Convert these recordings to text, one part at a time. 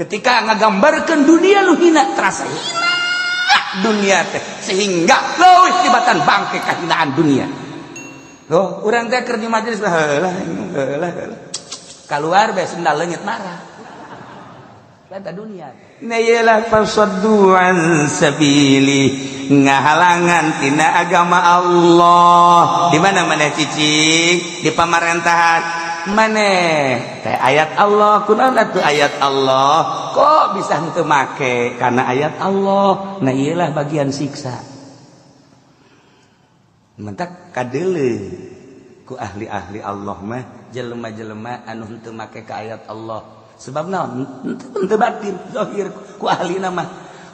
Ketika ngagambarkeun dunia nu hina, terasa hina dunia teh sehingga leuwih tibatan bangke kahinaan dunia. Loh, urang teh keur di majelis heula heula heula. Kaluar bae sendal leungit marah. Eta dunia. Na iyalah fasaddu an sabili, ngahalangan tina agama Allah. Di mana maneh cicing? Di pamarentahan. Maneh teh ayat Allah, kunaon atuh ayat Allah? Kok bisa henteu make karena ayat Allah? Nah iyalah bagian siksa. Mentak kadeule ku ahli-ahli Allah mah jelema-jelema anu henteu make ka ayat Allah. Sebab naon? Henteu batin, zahir ku ahli nama.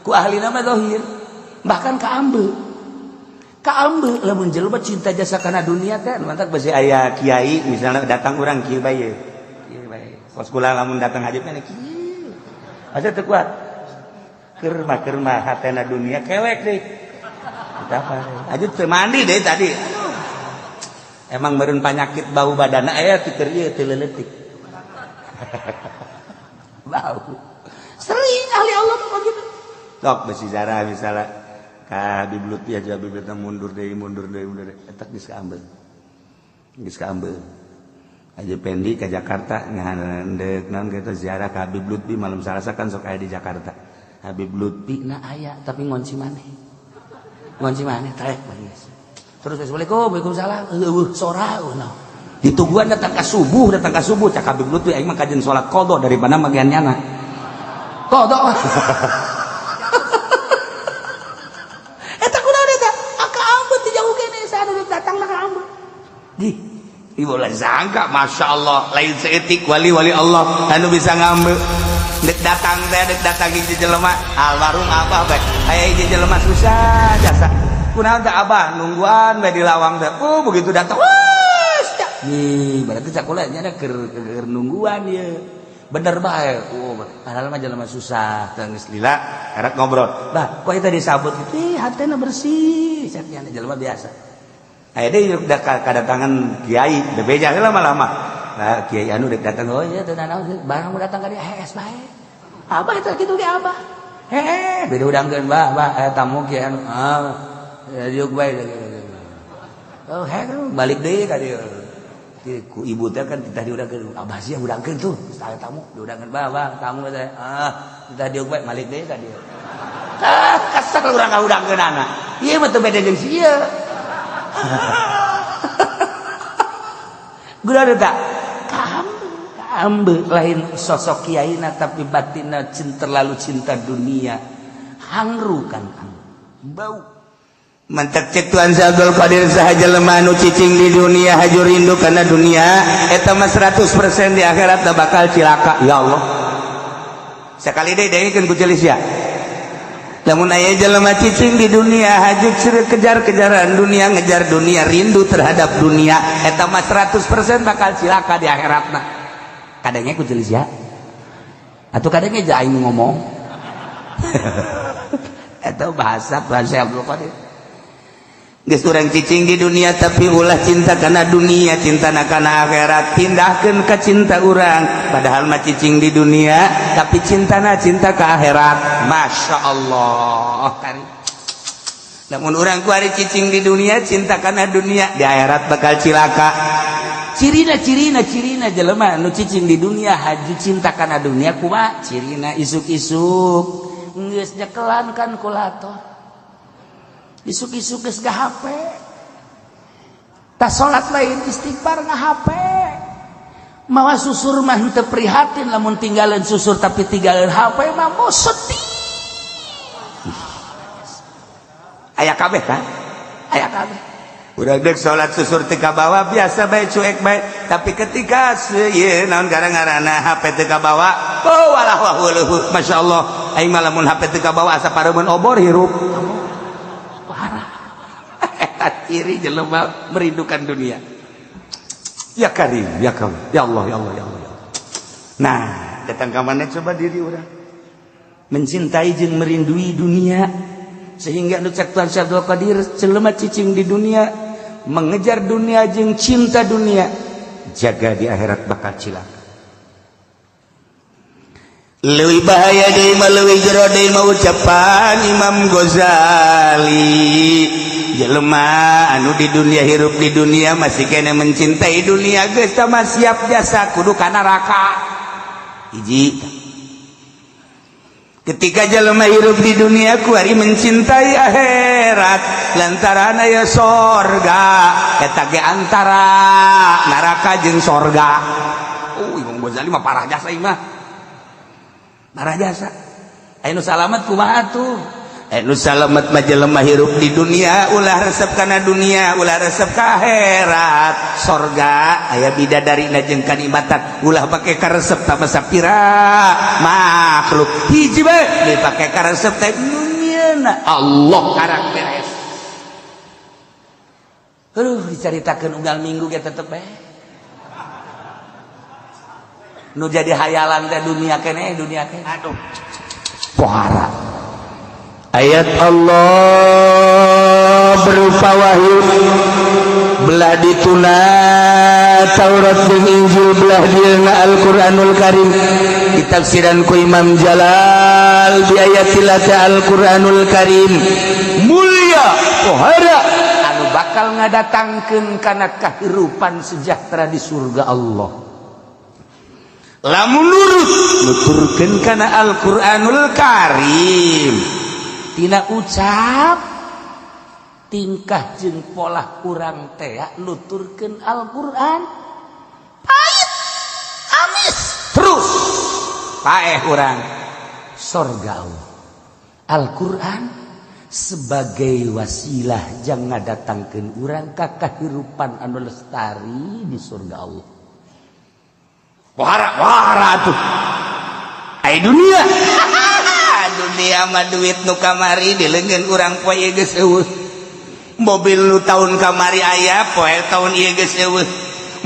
Ku ahli nama zahir. Bahkan kaambe. Kaambe lamun jelema cinta jasa kana dunia teh mantak besi aya kiai misalnya datang urang kieu bae. Kieu bae. Kos kula lamun datang haji mah kieu. Asa teu kuat. Keur mah hatena dunia kelek deui. Apa? Aja teu mandi deh tadi. Emang meureun panyakit bau badana aya ti keur ieu teu leutik. Bau. Sering ahli Allah mah begitu. Sok besi zarah misalnya ka Habib Lutfi aja, Habib Lutfi mundur deui, mundur deui, mundur deui, eta geus kaambeul. Geus kaambeul. Aja Pendi ke Jakarta ngahandeuk naon kitu ziarah ka Habib Lutfi malam Salasa kan sok aya di Jakarta. Habib Lutfi na aya tapi ngonci maneh. Ngonci maneh trek bagus. Terus assalamualaikum, waalaikumsalam, eueuh sora eueuh. Ditungguan datang ka subuh cak Habib Lutfi aing mah kajen salat qada daripada magian nyana. Qada. Eta kunaon eta? Aka ambet ti jauh kene saha datang ka ambet. Di ibu lah sangka masya Allah lain seetik wali-wali Allah anu bisa ngambil dek datang teh dek datang hiji jelema almarhum abah bae aya hiji jelema susah jasa kunaon teh abah nungguan bae di lawang teh oh begitu datang wah nih berarti sakola nya keur nungguan ieu bener bae oh padahal mah jelema susah teh geus lila erek ngobrol bah kok eta disabut gitu ih hatena bersih cek nya jelema biasa. Aya deui kedatangan kiai bebeja lama-lama. Nah, kiai anu dek datang oh iya teu nanaon barang mau datang ka dieu hees bae. Abah eta kitu ge abah. Heeh, beda udangkeun bah, bah aya tamu kiai anu ah diuk bae. Oh, heh balik deui ka dieu. Ku ibu teh kan titah diudangkeun. Abah sia udangkeun tuh, aya tamu diudangkeun bah, bah tamu teh. Ah, titah diuk bae balik deui ka dieu. Ah, kesel urang ka udangkeunana. Ieu mah teu beda jeung sia. Guna tak? Kaambe lain sosok kiaina tapi batinna cinta, terlalu cinta dunia. Hangru kan bau. Mantak cek Tuan Abdul Qadir saha jelema anu cicing di dunia haju rindu kana dunia eta mah 100% di akhirat bakal cilaka. Ya Allah. Sekali deui dengekeun ku celis ya. Lamun aya jelema cicing di dunia haju kejar-kejaran dunia, ngejar dunia, rindu terhadap dunia eta mah 100% bakal cilaka di akhiratna. Kadangnya ku jelis ya atau kadangnya aja aing ngomong eta bahasa bahasa Abdul Qadir. Geus urang cicing di dunia tapi ulah cinta kana dunia, cinta kana akhirat, pindahkeun ka cinta urang. Padahal mah cicing di dunia tapi cintana cinta ke akhirat. Masya Allah. Namun urang kuari cicing di dunia cinta kana dunia di akhirat bakal cilaka. Cirina cirina cirina jelema nu cicing di dunia haju cinta kana dunia kumaha cirina? Isuk-isuk geus nyekelan kalkulator, isuk-isuk geus HP, tas salat lain istighfar nga HP, mawa susur mah henteu prihatin lamun tinggalin susur, tapi tinggalin HP mah mau sedih. Aya kabeh kan, aya kabeh. Urang dek salat susur teu kabawa biasa bae, cuek bae, tapi ketika ieu naon gara-garana HP teu kabawa, oh walah wah weuh masyaallah aing mah lamun HP teu kabawa asa pareumeun obor hirup. Parah. Eta ciri jelema merindukan dunia. Ya Karim, ya Karim, ya Allah, ya Allah, ya Allah, ya Allah. Nah, datang ke mana coba diri urang mencintai jeung merindui dunia sehingga nu cek Tuhan Syekh Abdul Qadir jelema cicing di dunia mengejar dunia jeung cinta dunia jaga di akhirat bakal cilaka. Leuwih bahaya deui mah, leuwih jero deui mah, ucapan Imam Ghazali, jelema anu di dunia, hirup di dunia, masih kena mencintai dunia, geus mah siap jasa kudu ka neraka. Hiji, ketika jelema hirup di dunia kuari mencintai akhirat lantaran aya sorga, eta ge antara neraka jeung sorga. Oh, Imam Ghazali mah parah jasa ieu mah, parah jasa. Aya nu salamet kumaha tuh? Anu salamet mah jelema hirup di dunia ulah resep kana dunia, ulah resep ka akhirat. Sorga aya bidadari jeung kanikmatan, ulah pake karesep tama sapira makhluk. Hiji bae dipake karesep teh dunia, Allah karak beres. Aduh, dicaritakeun unggal minggu ge tetep bae nu jadi hayalan teh dunia kene, dunia kene. Aduh, pohara ayat Allah berupa wahyu, belah dituna Taurat jeung Injil, belah dieuna Al-Qur'anul Karim, ditafsiran ku Imam Jalal bi ayatillah. Al-Qur'anul Karim mulia, pohara anu bakal ngadatangkeun kana kahirupan sejahtera di surga Allah lamun nurut nuturkeun kana Al-Qur'anul Karim. Tina ucap, tingkah jeung pola urang teh nuturkeun Al-Qur'an, pahit amis terus paeh urang sorga Allah. Al-Qur'an sebagai wasilah jang ngadatangkeun urang ka kahirupan anu lestari di surga Allah. Pohara, pohara tuh. Ai dunia, dunia mah duit nu kamari di leungeun urang, poe ieu geus euweuh. Mobil nu tahun kamari aya, poe tahun ieu geus euweuh.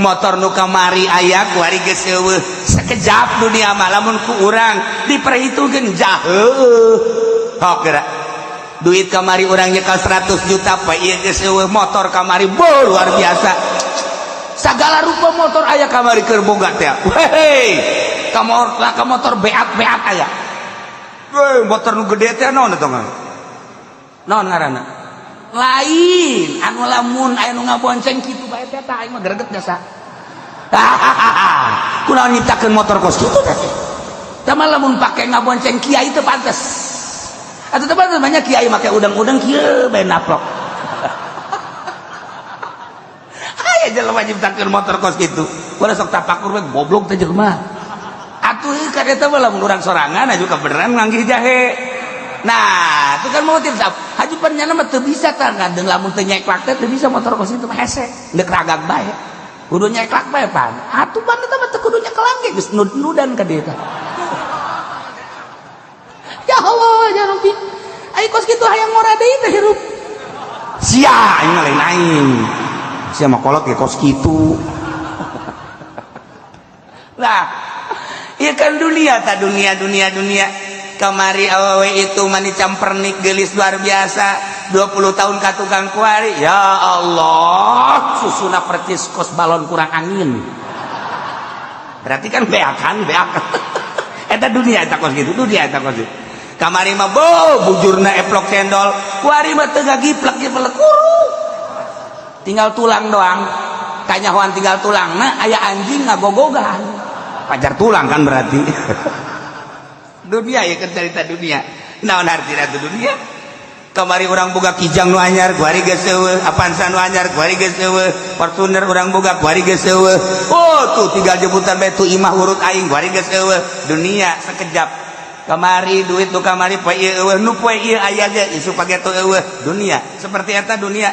Motor nu kamari aya, kuari geus euweuh. Sekejap dunia mah lamun ku urang diperhitungkeun jauh. Hok geura duit kamari urang nyekel 100 juta, poe ieu geus euweuh. Motor kamari bo luar biasa, segala rupa motor aya kamari keur boga teh. Wey, ka motor beat-beat aya. Weh, motor nu gede teh naon eta mah? Naon ngaranna? Lain, anu lamun aya nu ngabonceng kitu bae teh, tah aing mah greget jasa. Kunaon nyiptakeun motor kos kitu teh? Tah mah lamun pake ngabonceng kiai teu pantes. Atuh teu pantes, banyak kiai make udang-udang kieu bae naplok. Aya jelema nyiptakeun motor kos kitu. Ulah sok tapakur we, goblok teh jelema. Atuh kan eta mah lamun urang sorangan aju kebenaran manggih jahe. Nah, itu kan mau tidak haju nyana mah teu bisa tah ngadeng lamun teu nyeklak teh teu bisa. Motor kos itu mah hese, deuk ragag bae. Kudu nyeklak bae pan. Atuh pan eta mah teu kudu nyekelan ge geus nud-nudan ka dieu teh. Ya Allah, ya Rabbi. Ai kos kitu hayang ngora deui teh hirup. Sia aing mah lain aing. Sia mah kolot ge kos kitu. Nah, iya kan dunia ta, dunia, dunia, dunia. Kamari awewe itu mani campernik, gelis luar biasa, 20 tahun ka tukang kuari, ya Allah, susuna percis kos balon kurang angin. Berarti kan beakan, beakan eta dunia eta kos gitu, dunia eta kos gitu. Kamari mah bo bujurna eplok cendol, kuari mah teu ngagiplek giplek, kuru tinggal tulang doang, kanyahoan tinggal tulang. Nah, aya anjing ngagogogan pajar tulang kan. Berarti dunia ya kan, cerita dunia. Naon artina itu dunia? Kamari urang boga Kijang nu anyar, kuari geus euweuh. Avanza nu anyar, kuari geus euweuh. Fortuner urang boga, kuari geus euweuh. Oh, tuh tinggal jemputan bae tuh imah urut aing, kuari geus euweuh. Dunia sekejap. Kamari duit nu kamari, poe ieu euweuh, nu poe ieu aya ge isuk pageto euweuh. Dunia seperti eta dunia.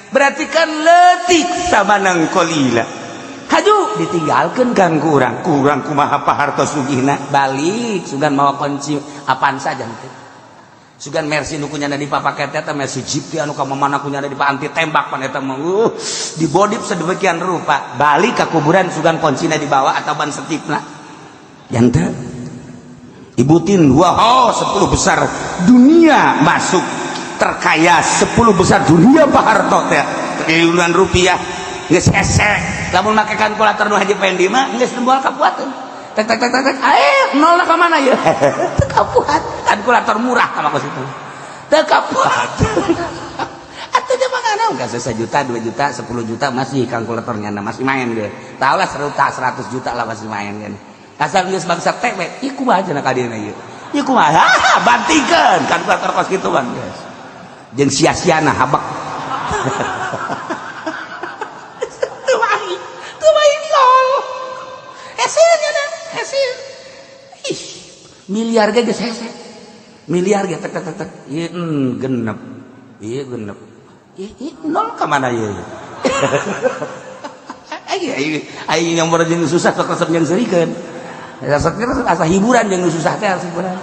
Berarti kan leutik, samanang qalila. Haju ditinggalkan kan kurang kurang kumaha Pak Harto sugihna, balik sugan mawa kunci Avanza jangan, sugan Mercy nu kunyana dipapaket eta Mercy Jeep anu ka mana kunyana di anti tembak pan eta mah, dibodif sedemikian rupa. Balik ke kuburan sugan kuncina dibawa atau ban setipna janten ibutin. Wah, oh, 10 besar dunia masuk, terkaya 10 besar dunia Pak Harto teh, triliunan rupiah. Geus hese lamun make kalkulator nu Haji Pendi mah geus moal kapuateun. Tek tek tek tek tek, nol ka mana ya? Teu kapuat. Kalkulator murah sama kos itu. Teu kapuat. Atuh dia mah enggak sejuta, 2 juta, 10 juta masih kalkulatornya masih main dia. Tahu lah 100 juta lah masih main kan. Asal geus bangsa teh we, ieu kumaha cenah ka dieuna ieu. Ieu kumaha? Bantikeun kalkulator kos kitu bang geus. Jeung sia-siana habak. Teu main, teu main nol. Hese nya hese. Ih, miliar ge geus hese. Miliar ge tek tek tek. Ieu genep. Ieu genep. Ih, nol ka mana ieu? Aing aing yang jeung susah sok resep jeung seurikeun. Resep asa hiburan jeung susah teh asa hiburan.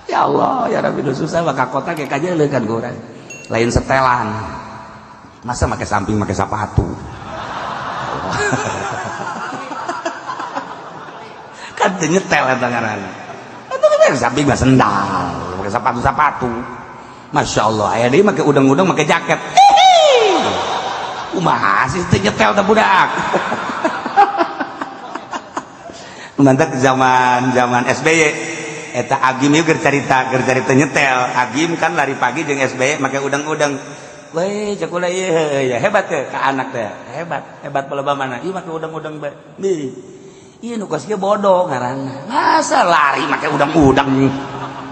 Ya Allah, ya Rabbi, nu susah maka kota ge kajeuleuh kan ku urang. Lain setelan. Masa make samping make sepatu. Kan teu nyetel eta ngaranna. Eta mah samping mah sendal, make sepatu-sepatu. Masya Allah, aya deui make udang-udang make jaket. Hihi. Kumaha sih teu nyetel teh budak. Mantap zaman-zaman SBY. Eta Agim ieu keur carita nyetel. Agim kan lari pagi jeung SBY make udang-udang. Weh, cek ulah ieu ya hebat teh ka anak teh. Hebat, hebat peleba mana? Ieu make udang-udang bae. Nih. Ieu nu kos kieu bodoh ngaranna. Masa lari make udang-udang?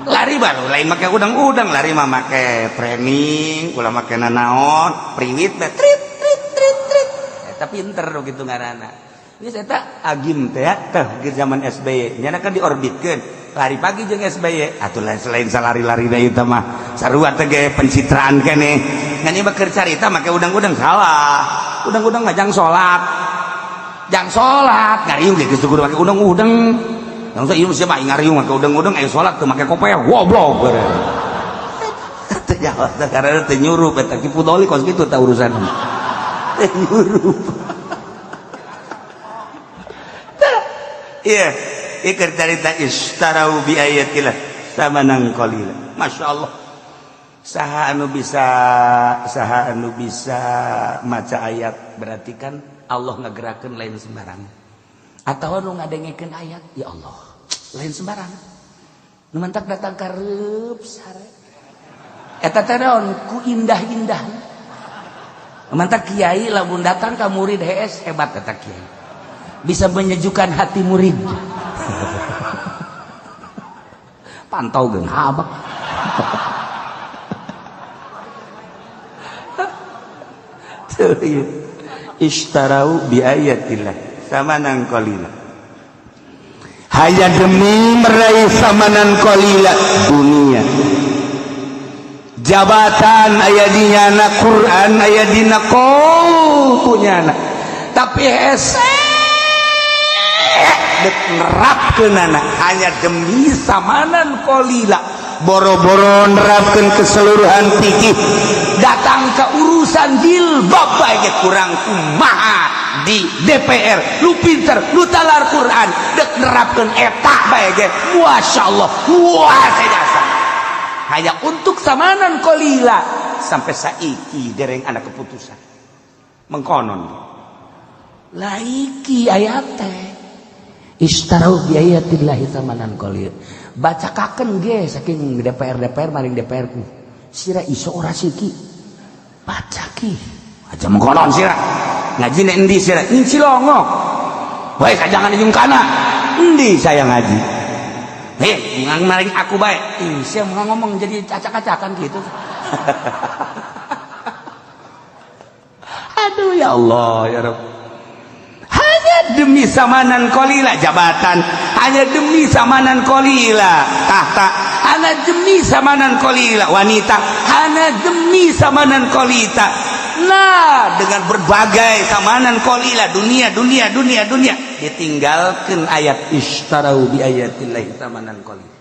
Lari baru lain make udang-udang, lari mah make training, ulah make nanaon, priwit teh trit trit trit trit. Eta pinter gitu ngaranna. Geus eta Agim teh teh zaman SBY, nyana kan diorbitkeun. Lari pagi jeung SBY atuh lain selain salari-lari da ieu mah sarua teh ge pencitraan keneh. Ngan ieu mah keur carita make udang-udang salah. Udang-udang mah jang salat. Jang salat ngariung ge geus kudu make udang-udang. Langsung ieu siapa ngariung make udang-udang aya salat teu make kopeh goblok. Teu jawab teh karena teu nyurup eta Ki Pudoli kos kitu tah urusan. Teu nyurup. Iya. Iker carita istarau bi ayatillah samanan qalila. Masya Allah. Saha anu bisa maca ayat berarti kan Allah ngagerakeun lain sembarang. Atawa nu ngadengekeun ayat, ya Allah, lain sembarang. Nu mantak datang ka reup sare. Eta teh naon ku indah-indah. Nu mantak kiai lamun datang ka murid hees hebat eta kiai. Bisa menyejukkan hati murid. Pantau geun habak. Ishtarau bi ayatillah samanan qalila. Hanya demi meraih samanan qalila dunia. Jabatan aya di nyana, Quran aya dina qaul ku nyana. Tapi hese nerapkeun anak hanya demi samanan qalila, boro-boro nerapkeun keseluruhan fikih, datang ke urusan jilbab bae ge kurang kumaha di DPR, lu pinter, lu talar Quran, dek nerapkeun eta bae ge masyaallah luar biasa. Hanya untuk samanan qalila sampai saiki dereng anak keputusan mengkonon laiki ayat teh istarau bi ayatillahi samanan qalil. Bacakakeun ge saking DPR DPR maring DPR ku sira iso ora siki baca ki aja mengkonon sira ngaji nek endi sira ing Cilongok wae kajangan jeung kana endi saya ngaji ngang maring aku bae ih sia ngomong jadi acak-acakan gitu. Aduh ya Allah ya Rabb. Hanya demi samanan qalila jabatan, hanya demi samanan qalila tahta, hanya demi samanan qalila wanita, hanya demi samanan qalita. Nah, dengan berbagai samanan qalila dunia dunia dunia dunia ditinggalkan ayat ishtarau bi ayatillahi samanan qalila.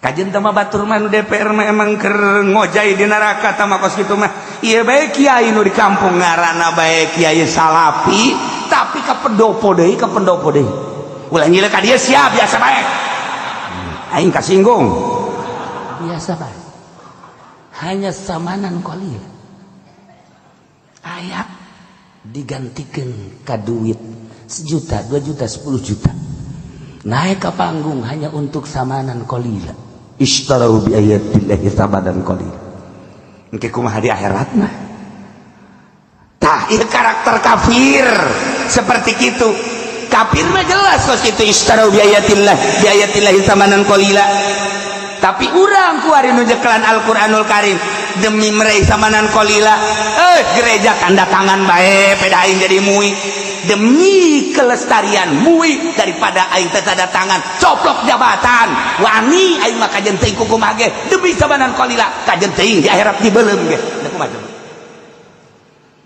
Kajen teh mah batur mah nu DPR mah emang keur ngojay di neraka tah mah kos kitu mah. Ieu bae kiai nu di kampung ngaranna bae kiai salapi tapi ka pendopo deui, ka pendopo deui. Ulah nyileuh ka dieu sia biasa bae. Aing kasinggung. Biasa bae. Hanya samanan qalil. Ayat Digantikan ka duit sejuta, 2 juta, 10 juta. Naik ke panggung hanya untuk samanan qalila. Ishtarau bi ayatillahi samanan qalila. Engke kumaha di akhirat mah? Tah, ieu karakter kafir seperti itu. Kafir mah jelas kos itu, ishtarau bi ayatillah bi ayatillahi samanan qalila. Tapi urang kuari nu nyekelan Al-Qur'anul Karim demi meraih samanan qalila, eh, gereja tanda tangan bae peda aing jadi MUI demi kelestarian MUI, daripada aing teu tanda tangan coplok jabatan. Wani aing mah kajen teuing kukumaha ge demi samanan qalila, kajen teuing di akhirat dibeuleum ge. Da kumaha coba?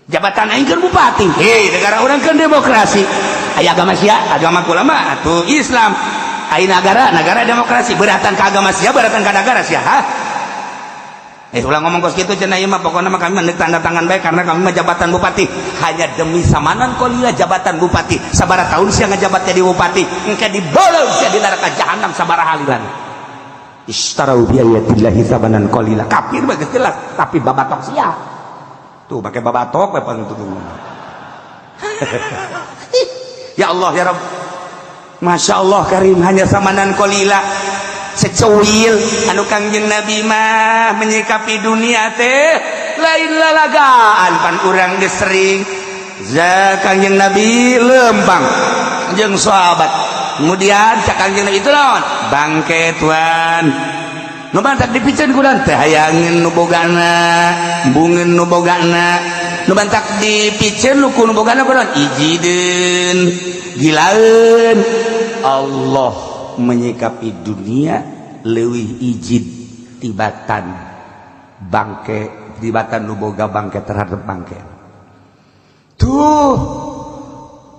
Jabatan aing kan bupati. Hei, negara urang kan demokrasi. Aya agama sia, agama kula mah atuh Islam. Aya negara, negara demokrasi, beratan ke agama sia, beratan ke negara sia, ha? Eh, ulah ngomong kos kitu cenah, ieu mah pokokna mah kami mah tanda tangan bae karena kami mah jabatan bupati hanya demi samanan qalila. Jabatan bupati sabaraha tahun sia ngajabat jadi bupati? Engke dibeuleum sia di neraka jahanam sabaraha lilan. Ishtarau bi ayatillahi samanan qalila. Kafir mah geus jelas, tapi babatok sia tuh pakai babatok we pan tuh. Ya Allah, ya Rabb, Masya Allah Karim, hanya samanan qalila, secuil. Anu Kangjeng Nabi mah menyikapi dunia teh lain lalagaan. Pan urang geus sering za Kangjeng Nabi lempang jeung sahabat, kemudian cak Kangjeng Nabi, itu naon bangke tuan nu mantak dipiceun ku teh hayangeun nu bogana, embungeun nu bogana. Nu mantak dipiceun nu ku nu bogana kunaon? Ijideun, gilaeun. Allah menyikapi dunia leuwih ijid tibatan bangke, tibatan nu boga bangke terhadap bangke tuh.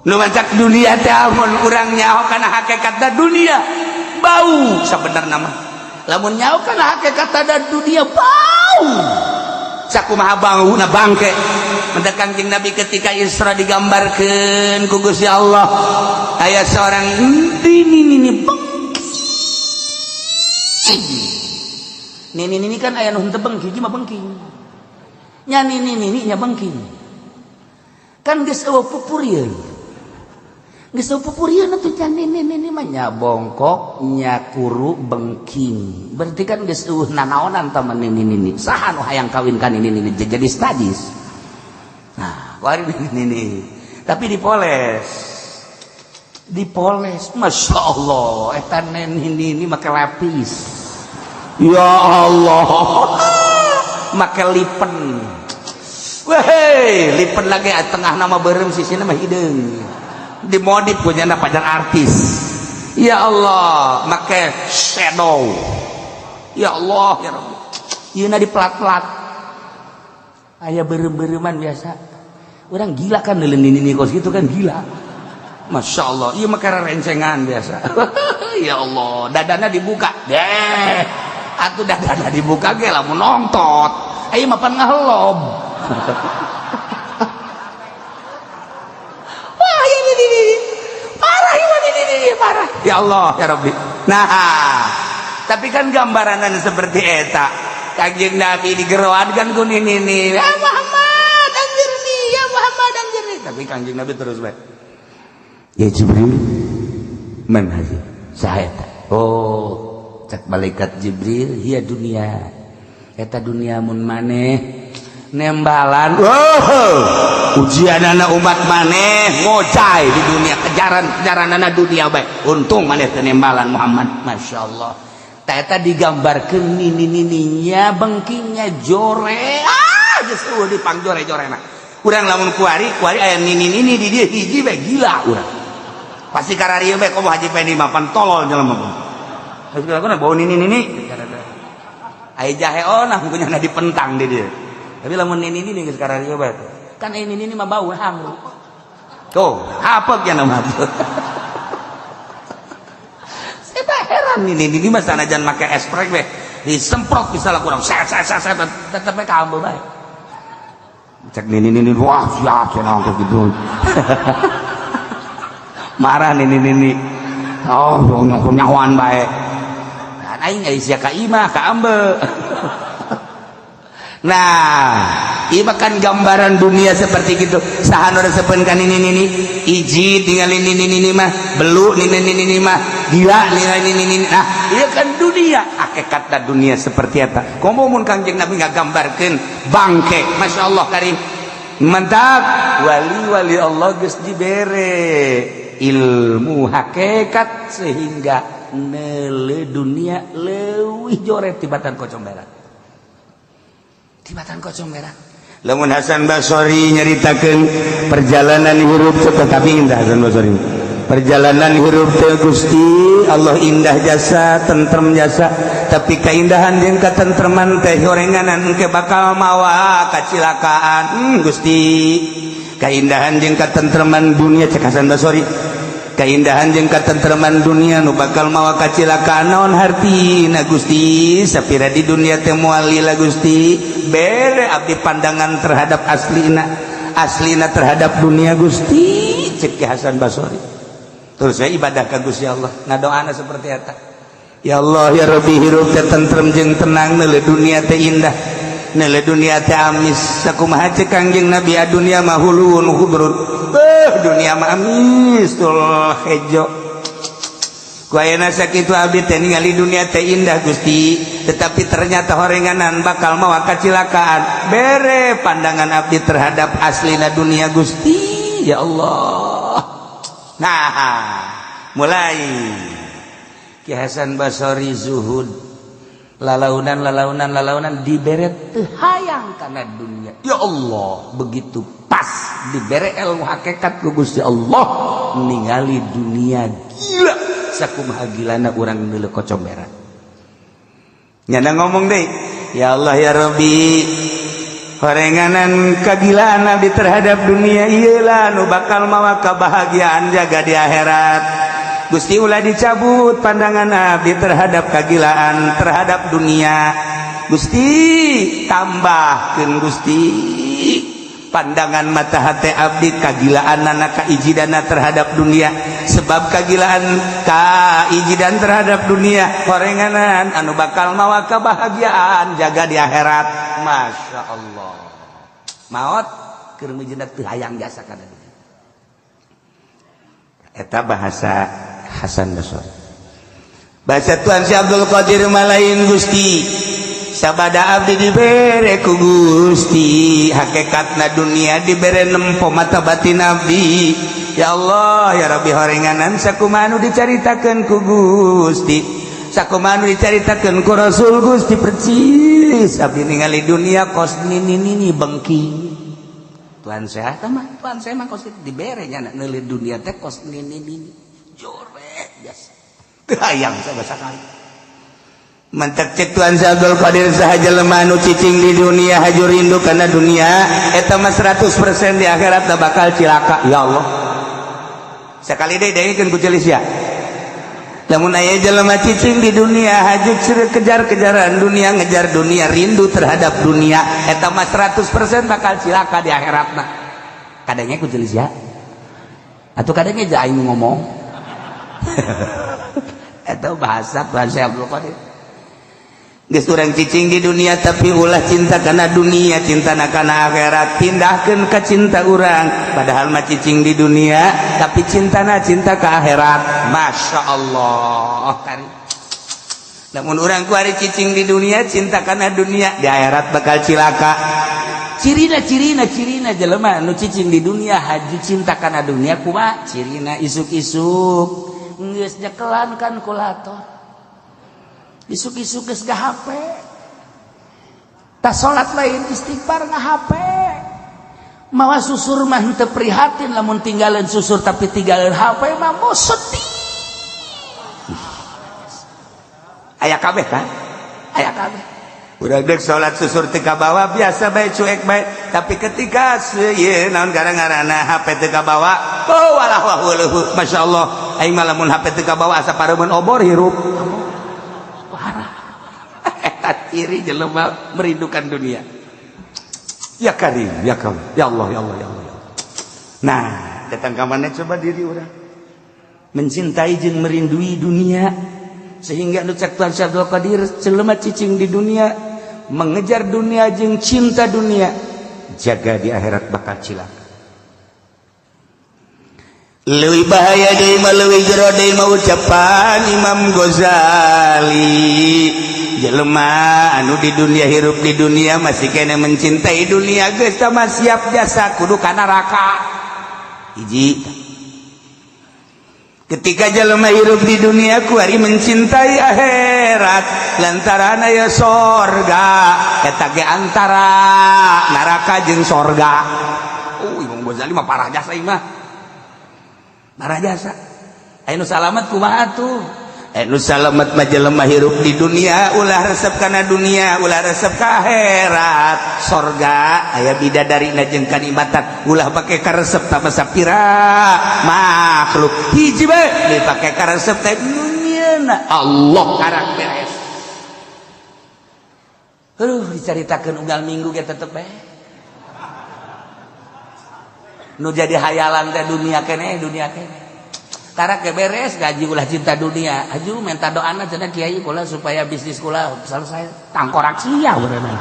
Nu mancak dunia teh amun urang nyaho kana hakikatna dunia bau. Sabenerna mah lamun nyaho kana hakikatna dunia bau, sakumaha bauna bangke. Mendak Kangjeng Nabi ketika Isra digambarkeun ku Gusti Allah, aya seorang ini ini bengking. Nini nini kan aya nu henteu bengking, hiji mah bengking nya, nini nini nya bengking kan geus eueuh pupurieun, geus eueuh pupurieun atuh can. Nini nini mah nya bongkok, nya kuru, bengking, berarti kan geus eueuh nanaonan tah nini nini. Saha nu hayang kawin ka nini nini jadi sadis? Nah, kuari nini nini tapi dipoles, dipoles, masya Allah, eta nini nini make lapis, ya Allah, make lipen. Weh, lipen lagi tengah nama berem, sisi nama hidung dimodif punya pacar artis. Ya Allah, make shadow. Ya Allah, ya Rabbi, ieu di plat-plat aya berem-bereman. Biasa orang gila kan neuleun nini kos gitu kan, gila. Masya Allah, iya mah rencengan biasa. Ya Allah, dadana dibuka deh atuh, dadana dibuka ge lamun nongtot ayo mah pan ngahelob. Wah, ini parah ini, ini parah. Ya Allah, ya Rabbi. Nah, tapi kan gambaranan seperti eta, Kanjeng Nabi digeroan kan ku nini nih, ya Muhammad anjirni, ya Muhammad anjirni. Tapi Kanjeng Nabi terus baik, ya Jibril, man hazi, saha eta? Oh, cek malaikat Jibril, hiya dunia, eta dunia. Mun maneh nembalan, oh, ujian anak umat maneh ngocai di dunia, kejaran kejaran anak dunia baik, untung maneh teu nembalan, Muhammad. Masya Allah, eta digambarkan nini nininya bengkingnya jore, ah, geus eueuh dipang jore jorena. Urang lamun kuari kuari aya nini nini di dieu hiji bae gila urang pasti. Kararieu bae komo Haji Pendi mah pan tolol jelema. Geus bau nini nini aya jahe onah punya dipentang di dieu. Tapi lamun nini nini geus kararieu bae kan, ini nini mah bau hangru tuh, apa ya nama tuh. Saya heran, ini ini mah sanajan make esprek we disemprot bisa lah kurang set set set set, tetep we kaambe bae. Cek nini nini, wah, siap cenah gitu. Marah nini nini, oh, nyawan bae. Kan aing sia ka imah kaambe. Nah, ieu kan gambaran dunia seperti gitu. Saha nu resepeun ka nini nini, iji tinggal nini nini mah, belu nini nini mah, gila nini nini. Nah, ieu kan dunia, hakikatna dunia seperti eta. Komo mun Kangjeng Nabi ngagambarkeun bangke, Masya Allah karim. Mantap, wali-wali Allah geus dibere ilmu hakikat sehingga neuleu dunia leuwih joret tibatan kocong berak. Tibatan kocong berak. Lamun Hasan Basori nyaritakeun perjalanan hirup, tetapi indah Hasan Basori. Perjalanan hirup teh, Gusti Allah, indah jasa, tentrem jasa, tapi keindahan jeung katentreman teh horenganan engke bakal mawa kacilakaan. Gusti, keindahan jeung katentreman dunia, cek Hasan Basori, keindahan jeung katentreman dunia nu bakal mawa kacilakaan naon hartina, Gusti? Sapira di dunia teh moal lila, Gusti. Bere abdi pandangan terhadap aslina, aslina terhadap dunia, Gusti, cek Ki Hasan Basori. Terus saya ibadah ka Gusti Allah, ngadoana seperti eta, ya Allah ya Rabbi, hirup teh tentrem jeung tenang, neuleu dunia teh indah, neuleu dunia teh amis. Sakumaha cek Kangjeng Nabi, dunia mah huluun khudrun, beuh, dunia mah amis tul hejo. Ku ayeuna sakitu abdi teh ningali dunia teh indah, Gusti, tetapi ternyata horenganan bakal mawa kacilakaan. Bere pandangan abdi terhadap aslina dunia, Gusti, ya Allah. Nah, mulai Ki Hasan Basori zuhud, lalaunan lalaunan lalaunan, dibere teu hayang kana dunia. Ya Allah, begitu pas dibere ilmu hakikat ku Gusti Allah, ningali dunia gila sakumaha gilana urang neuleu kocong berak. Nyana ngomong deh, ya Allah ya Rabbi, horenganan kagilaan abdi terhadap dunia iyalah nu bakal mawa kebahagiaan jaga di akhirat. Gusti, ulah dicabut pandangan abdi terhadap kagilaan terhadap dunia. Gusti, tambahkeun, Gusti, pandangan mata hati abdi, kagilaan anak kaijidana terhadap dunia, sebab kagilaan kaijidan terhadap dunia horenganan anu bakal mawa kebahagiaan jaga di akhirat. Masya Allah, maot keur mijeuna teu hayang jasa kana dunia. Eta bahasa Hasan Basri. Bahasa Tuan Syekh Abdul Qadir malain, Gusti, sabada abdi dibere ku Gusti hakikatna dunia, dibere nempo mata batin abdi, ya Allah ya Rabbi, horenganan sakumaha nu dicaritakeun ku Gusti, sakumaha nu dicaritakeun ku Rasul Gusti, percis abdi ningali dunia kos nini nini bengking. Tuhan saya mah, Tuhan saya mah kos dibere nya neuleu dunia teh kos nini nini jore biasa, teu hayang sama sakali. Mantak cek Tuhan Abdul Qadir, saha jelema nu cicing di dunia, haju rindu karena dunia, eta mah 100% di akhirat bakal cilaka. Ya Allah, sekali deh dengekeun ku celis ya. Lamun aya jelema cicing di dunia, haju kejar-kejaran dunia, ngejar dunia, rindu terhadap dunia, eta mah 100% bakal cilaka di akhiratna. Kadangnya ku celis ya, atau kadangnya aja aing ngomong. Eta bahasa Tuhan Syekh Abdul Qadir. Geus urang cicing di dunia, tapi ulah cinta karena dunia, cinta kana akhirat. Pindahkeun ka cinta urang, padahal mah cicing di dunia tapi cintana cinta ke akhirat. Masya Allah kari. Namun urang kuari cicing di dunia, cinta kana dunia, di akhirat bakal cilaka. Cirina, cirina, cirina jelema nu cicing di dunia, haju cinta kana dunia kumaha cirina? Isuk-isuk geus nyekelan kalkulator, isuk-isuk geus HP, tas salat lain istighfar, nga HP, mawa susur mah henteu prihatin lamun tinggalin susur, tapi tinggalin HP mah mau sedih. Aya kabeh kan, aya kabeh. Udah dek salat susur teu kabawa, biasa bae, cuek bae, tapi ketika ieu naon gara-garana HP teu kabawa, oh walah wah. Masya Allah, aing mah lamun HP teu kabawa asa pareumeun obor hirup. Parah eta ciri jelema merindukan dunia. Ya Karim, ya Karim, ya Allah, ya Allah, ya Allah, ya Allah. Nah, datang ke mana coba diri orang mencintai jeung merindui dunia, sehingga nu cek Tuhan Syekh Abdul Qadir, jelema cicing di dunia Mengejar dunia jeung cinta dunia, jaga di akhirat bakal cilaka. Leuwih bahaya deui mah, leuwih jero deui mah ucapan Imam Ghazali, jelema anu di dunia, hirup di dunia, masih kena mencintai dunia, geus mah siap jasa kudu ka neraka. Hiji, ketika jelema hirup di dunia kuari mencintai akhirat lantaran aya sorga, eta ge antara neraka jeung sorga. Oh, Imam Ghazali mah parah jasa ieu mah, parah jasa. Aya nu salamet kumaha tuh? Nu salamet mah jelema hirup di dunia ulah resep kana dunia, ulah resep ka akhirat. Sorga aya bidadari jeung kanikmatan, ulah pake karesep tama sapira makhluk. Hiji bae dipake karesep teh dunia, Allah, karak beres. Aduh, dicaritakeun unggal minggu ge tetep bae nu jadi hayalan teh dunia keneh, dunia keneh. Karak ge beres gaji, ulah cinta dunia. Aju minta doana cenah, kiai kula supaya bisnis kula selesai. Tangkorak sia berenang.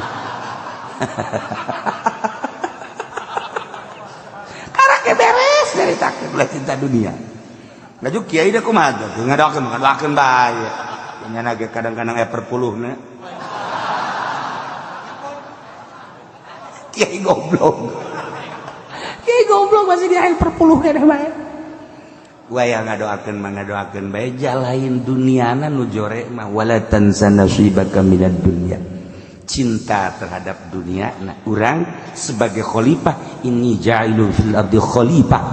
Karak ge beres nyaritakeun ulah cinta dunia. Laju kiai deh kumaha tuh? Ngadoakeun, ngadoakeun bae. Nya ge kadang-kadang aya perpuluhna. Kiai goblok. Kiai goblok masih di akhir perpuluh keneh bae. Waya ngadoakeun mah ngadoakeun bae, jalain duniana nu jore mah wala tansa nasibaka minad dunya. Cinta terhadap dunia. Nah, urang sebagai khalifah, ini ja'ilun fil ardi khalifah,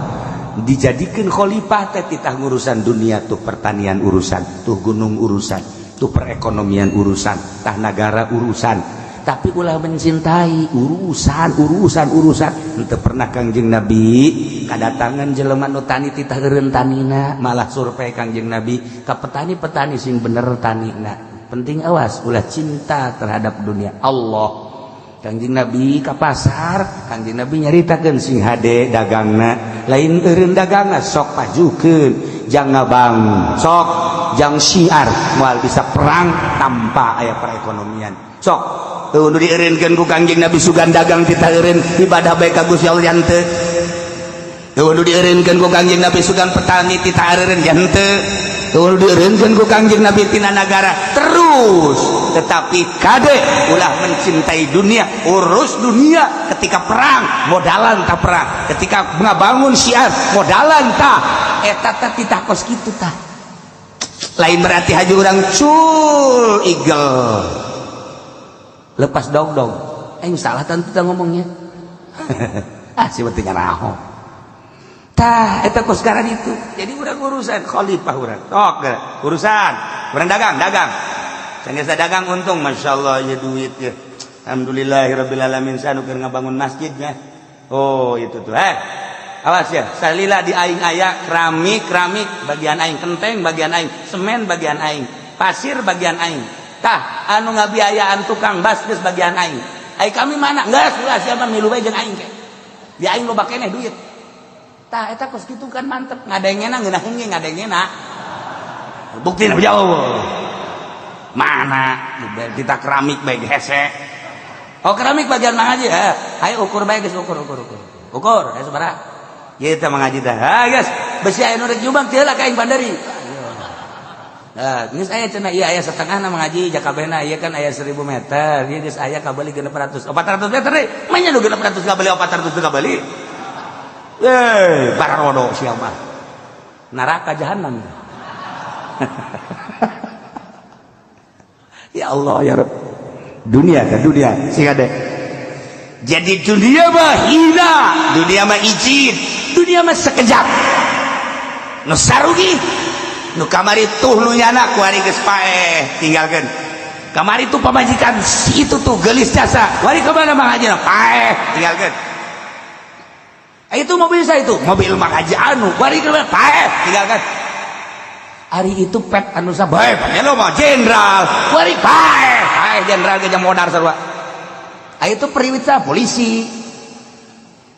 dijadikan khalifah teh titah ngurusan dunia tuh, pertanian urusan tuh, gunung urusan tuh, perekonomian urusan tah, nagara urusan, tapi ulah mencintai urusan urusan urusan. Henteu pernah Kangjeng Nabi kadatangan jelema nu tani titah eureun tanina, malah survei Kangjeng Nabi ka petani-petani sing bener tanina. Penting, awas, ulah cinta terhadap dunia. Allah, Kangjeng Nabi ka pasar, Kangjeng Nabi nyaritakeun sing hade dagangna, lain eureun dagangna, sok pajukeun jang ngabangun, sok jang syiar, moal bisa perang tanpa aya perekonomian. Sok tuh nu dieureunkeun ku Kangjeng Nabi, sugan dagang titah eureun, ibadah bae ka Gusti Allah henteu. Tuh nu dieureunkeun ku Kangjeng Nabi, sugan petani titah eureun henteu. Tuh nu dieureunkeun ku Kangjeng Nabi tina nagara terus, tetapi kade ulah mencintai dunia. Urus dunia, ketika perang modalan tak perang, ketika ngabangun syiar modalan tak eta teh titah kos kitu tah. Lain berarti haji urang cul igel lepas dog dog, eh salah tentu kita ngomongnya. Ah, si penting raho tah eta kos sekarang itu. Jadi urang urusan khalifah, urang tok urusan urang dagang, dagang sanggeus dagang untung, masya Allah ya, duit ya, alhamdulillahirabbil alamin, sanu keur ngabangun masjidnya. Oh, itu tuh, eh awas ya, salila di aing aya keramik, keramik bagian aing, kenteng bagian aing, semen bagian aing, pasir bagian aing. Tah, anu ngabiayaan tukang bas geus bagian aing. Ai kami mana? Geus ulah, siapa milu bae jeung aing ke. Di aing loba keneh duit. Tah, eta kos kitu kan mantep, ngadengena ngeunaheun ge ngadengena. Buktina jauh. Mana kita keramik bae hese. Oh, keramik bagian Mang Haji, ha. Ayo ukur bae geus, ukur ukur ukur. Ukur, ayo sabaraha? Ieu teh Mang Haji teh. Ha geus, besi aya nu rek nyumbang teu lah ka aing bandari. Nah, geus aya cenah, ieu aya setengah na Mang Haji jakabehna, ieu kan aya 1000 meter, ieu geus aya kabeli 600, 400 meter deui. Manya nu 600 kabeli, 400 kabeli. Eh, bararodo sia mah. Neraka jahanam. Ya Allah ya Rabb. Dunia kan dunia sing ada. Jadi dunia mah hina, dunia mah izin, dunia mah sekejap. Nu sarugi, nu kamari tuh nu nyana kuari geus paeh tinggalkeun. Kamari tuh pamajikan si itu tuh gelis jasa, wari kemana Mang Haji? Paeh tinggalkeun. Eh, itu mobil saya, itu mobil Mang Haji anu, wari kemana? Paeh tinggalkan. Ari itu pet anu sabae lo mah jenderal, wari paeh paeh jenderal ge modar sarua. Ah, itu periwit sah polisi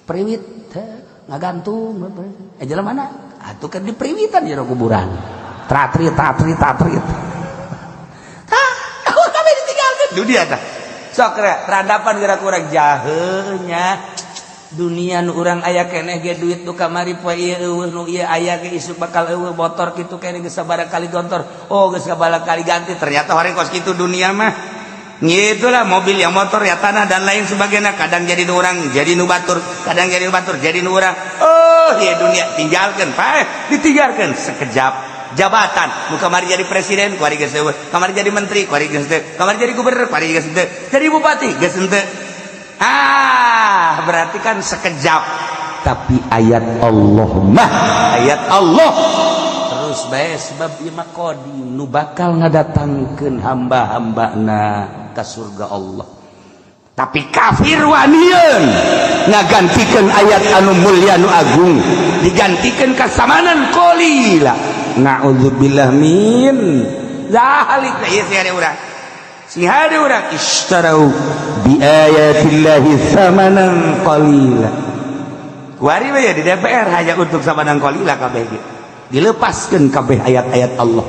periwit ngagantung eh jalan mana atuh kan di periwitan jero kuburan tratri tratri tratri. Tah kami ditinggalkan dunia tah. Sok radapan gerak urang jahenya dunia nu urang aya keneh ge, duit nu kamari poe ieu euweuh, nu ieu aya ge isuk bakal euweuh, motor kitu keneh geus sabaraha kali gontor, oh, geus sabaraha kali ganti. Ternyata horeng kos kitu dunia mah. Itulah mobil yang motor ya, tanah dan lain sebagainya, kadang jadi nu urang jadi nu batur, kadang jadi nu batur jadi nu urang. Oh iya, dunia tinggalkan, Pak, ditinggalkan sekejap. Jabatan nu kamari jadi presiden, kuari geus euweuh, kamari jadi menteri, kuari geus teu, kamari jadi gubernur, kuari geus teu, jadi bupati geus henteu. Ah, berarti kan sekejap. Tapi ayat Allah mah ayat Allah terus bae, sebab ieu mah qadim, nu bakal ngadatangkeun hamba-hambana ka surga Allah. Tapi kafir wanian ngagantikan ayat anu mulia, anu agung, digantikan ka samanan qalila. Na'udzubillah min zalik. Ieu sih ada urang, si hade urang ishtarau bi ayatillahi thamanan qalila. Kuari we di DPR hanya untuk samanan qalila kabeh ge dilepaskeun kabeh ayat-ayat Allah.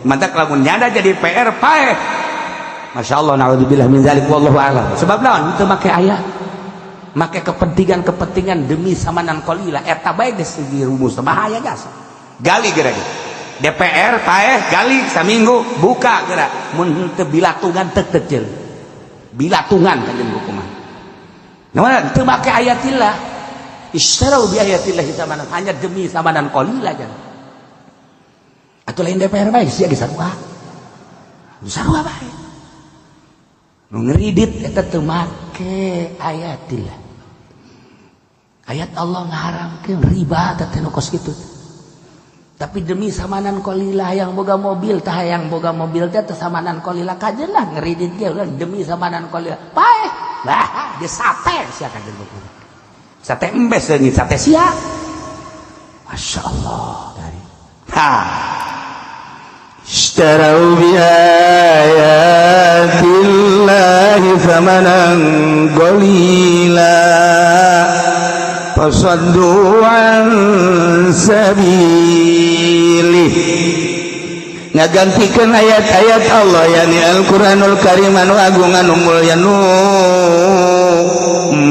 Mantak lamun nyada jadi PR paeh. Masya Allah, na'udzubillah min zalik, wallahu a'lam. Sebab naon? Itu make ayat, make kepentingan-kepentingan demi samanan qalila. Eta bae geus segi rumus bahaya jasa. Gali geura DPR paeh, gali saminggu buka geura, mun teu bilatungan tek teu bilatungan kanjeng hukuman. Nah, teu make ayatillah, istarau bi ayatillah samanan, hanya demi samanan qalila jan. Atau lain DPR bae sia geus sarua. Sarua bae. Nu ngeridit eta teu make ayatillah. Ayat Allah ngaharamkeun riba teh nu kos kitu. Tapi demi samanan qalila, yang boga mobil tah, yang boga mobil teh teh samanan qalila kajeun lah, ngeridit ge demi samanan qalila paeh. Bah, dia sate sia kajeun buku. Sate embes leungit sate sia. Masya Allah dari. Ha. اشتروا بآيات الله ثمنا قليلا فصدوا عن سبيله. Ngagantikan ayat-ayat Allah, yakni Al-Qur'anul Karim anu agung, anu mulya, nu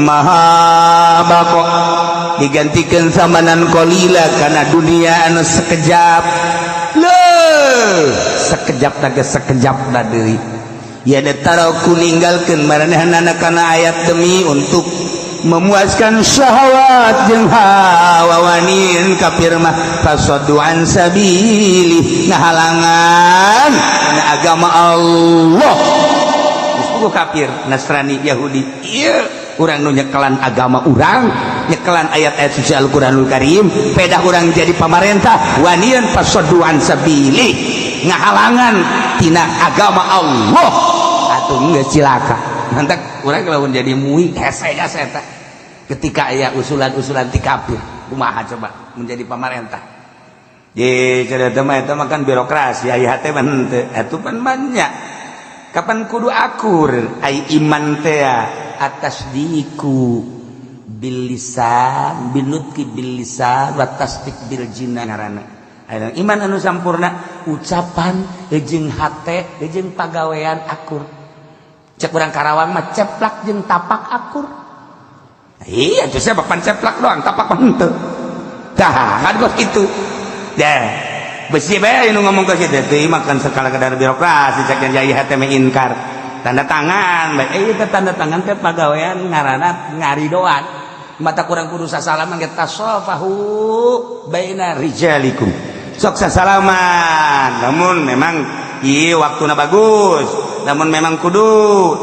maha bako, digantikan samanan qalila karena dunia anu sekejap. Leuh, sekejap naga sekejap na deui ya taraku, ninggalkeun maranehna kana ayat demi untuk memuaskan syahwat jeung hawa. Wanin kafir mah fasaddu an sabili, ngahalangan kana agama Allah. Geus kafir Nasrani Yahudi ieu, urang nu nyekelan agama urang, nyekelan ayat-ayat suci Al-Qur'anul Karim, pedah urang jadi pamarentah, wanian fasaddu an sabili, ngahalangan tina agama Allah, atuh geus cilaka. Mantak urang kalau jadi MUI hese hese eta ketika aya usulan-usulan ti kafir. Kumaha coba menjadi pamarentah? Ye, cerita mah eta mah kan birokrasi, aya hate mah henteu. Atuh pan banyak. Kapan kudu akur ai iman teh? At-tasdiku bil lisan, binutqi bil lisan wa tasdik bil jinan ngaranna. Iman anu sampurna ucapan jeung hate jeung pagawean akur. Cek urang Karawang mah ceplak jeung tapak akur. Iya, itu saya bapak ceplak doang, tapak mah henteu. Tah, kan kos kitu. Deh, besi bae nu ngomong ke situ teh makan sekala kadar birokrasi, cek yang jaya hate inkar. Tanda tangan, bae eh tanda tangan teh pagawean ngaranna ngaridoan. Mata kurang kudu sasalaman ge, tasofahu baina rijalikum. Sok sasalaman. Namun memang iya waktuna bagus. Namun memang kudu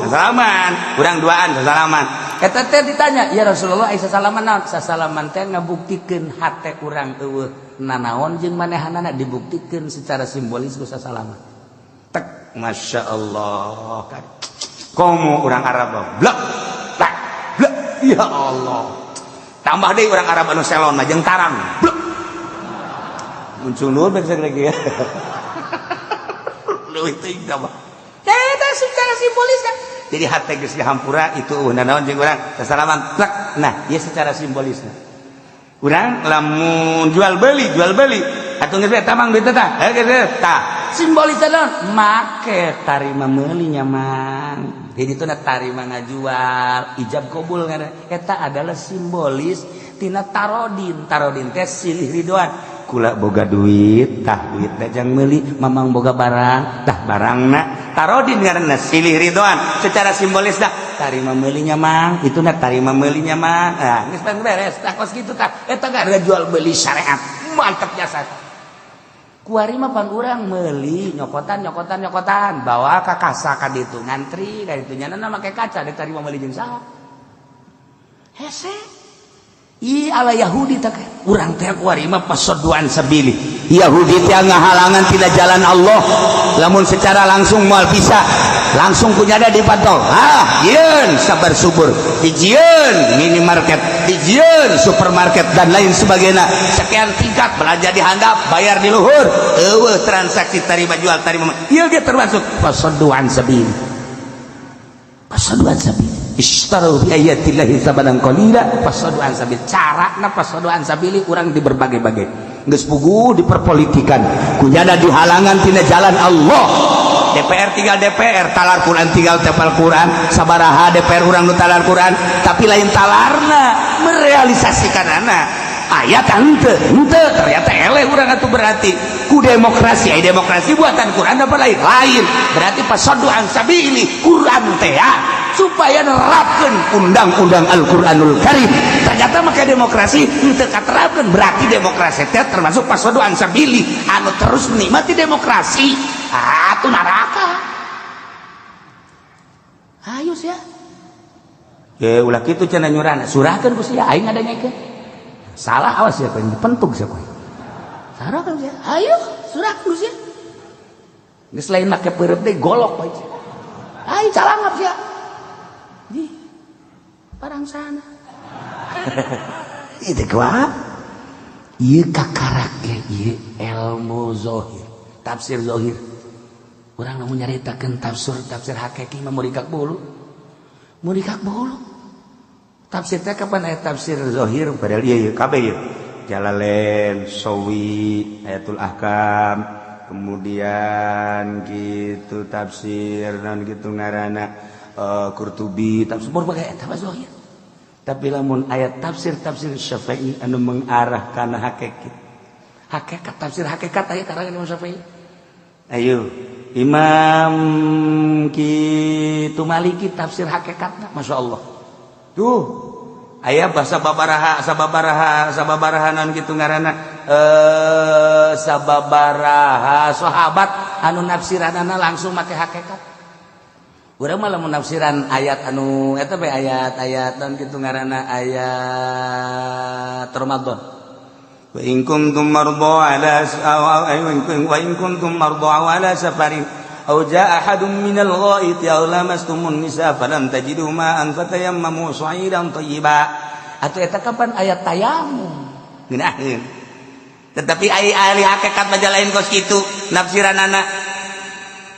sasalaman, kurang duaan sasalaman. Eta teh ditanya, "Ya Rasulullah, ai sasalaman naon?" Sasalaman teh ngabuktikeun hate urang euweuh nanaon jeung manehanana, dibuktikeun secara simbolis ku sasalaman. Tek, Masya Allah. Komo urang Arab blek blek blek, ya Allah. Tambah deui urang Arab anu selon mah jeung tarang. Blek. Muncul nur bae lagi ya. Leuwih teuing tambah. Eta secara simbolis kan. Jadi hate geus dihampura itu naon jeung urang sasalaman plek. Nah, ieu secara simbolisna. Urang lamun jual beli atuh geus tamang duit tah. Eh geus tah. Simbolis naon? Make tarima meuli nya, Mang. Jadi itu tarima ngajual, ijab kabul ngaranna. Eta adalah simbolis tina tarodin. Tarodin teh silih ridoan. Kula boga duit, tah duit jang meuli, Mamang boga barang, tah barangna. Tarodin ngaranna, silih ridoan. Secara simbolis dah tarima meulinya, Mang, itu na tarima meulinya, Mang. Nah, geus beres tah, kos kitu tah. Eta gak ada jual beli syariat. Mantap jasa. Kuari mah pan urang meuli nyokotan, nyokotan, nyokotan, bawa ka kasa ka ditu, ngantri ka ditu, nyana make kaca dek tarima meuli jeung saha. Hese. Ih, ala Yahudi tak urang teh kuari mah فصدوا عن سبيل. Yahudi teh ngahalangan tidak jalan Allah. Lamun secara langsung moal bisa, langsung punya ada dipantau. Ah, jieun sabar subur, dijieun minimarket, dijieun supermarket, dan lain sebagainya. Sekian tingkat, belanja di handap, bayar di luhur. Eueuh transaksi tarima jual, tarima. Ieu ge termasuk فصدوا عن سبيل. فصدوا عن سبيل. اشتروا بآيات الله ثمنا قليلا فصدوا عن سبيل. Carana فصدوا عن سبيل urang di berbagai-bagai. Geus puguh diperpolitikan, kunyana dihalangan tina jalan Allah. DPR tinggal DPR, talar Quran tinggal tepal Quran. Sabaraha DPR urang nu talar Quran, tapi lain talarna, merealisasikan anak ayat henteu henteu. Ternyata eleh urang atuh. Berarti ku demokrasi, ai demokrasi buatan Quran apa lain? Lain. Berarti فصدوا عن سبيل Quran teh ya, supaya nerapkeun undang-undang Al-Qur'anul Karim. Ternyata make demokrasi henteu katerapkeun. Berarti demokrasi teh termasuk فصدوا عن سبيل. Anu terus menikmati demokrasi atuh neraka. Ayo sia. Ya ulah kitu cenah nyurana, surahkeun ku sia, aing ngadanyakeun. Salah, awas ya, kowe dipentuk sia kowe. Surahkeun sia. Ayo, surahkeun ku sia. Geus lain make peureub deui, golok bae. Ayo calangap sia. Di parang sana. Itu kuat. Ieu kakarak ge ieu ilmu zohir, tafsir zohir. Urang lamun nyaritakeun tafsir tafsir hakiki mah murikak bulu. Murikak bulu. Tafsir teh kapan aya tafsir zohir, padahal ieu kabeh ieu. Jalalain, Sawi, Ayatul Ahkam, kemudian gitu tafsir non gitu ngaranna Qurtubi, tafsir berbagai eta mah zohir. Tapi lamun ayat tafsir tafsir Syafi'i anu mengarah kana hakikat. Hakikat, tafsir hakikat aya karangan Imam Syafi'i. Ayo Imam kitu Maliki tafsir hakikatna, Masya Allah. Tuh aya bahasa babaraha, sababaraha sababaraha non gitu ngaranna sababaraha sahabat anu nafsiranana langsung make hakikat. Urang mah lamun nafsiran ayat anu eta bae, ayat-ayat non kitu ngaranna, ayat Ramadan. وإن كنتم مرضى على وإن كنتم مرضى على سفر أو جاء أحد من الغائط أو لامستم النساء فلم تجدوا ماء فتيمموا صعيدا طيبا. Atau eta kapan ayat tayamum. Ngeunaheun, tetapi ai ahli hakikat mah lain kos kitu nafsiranana.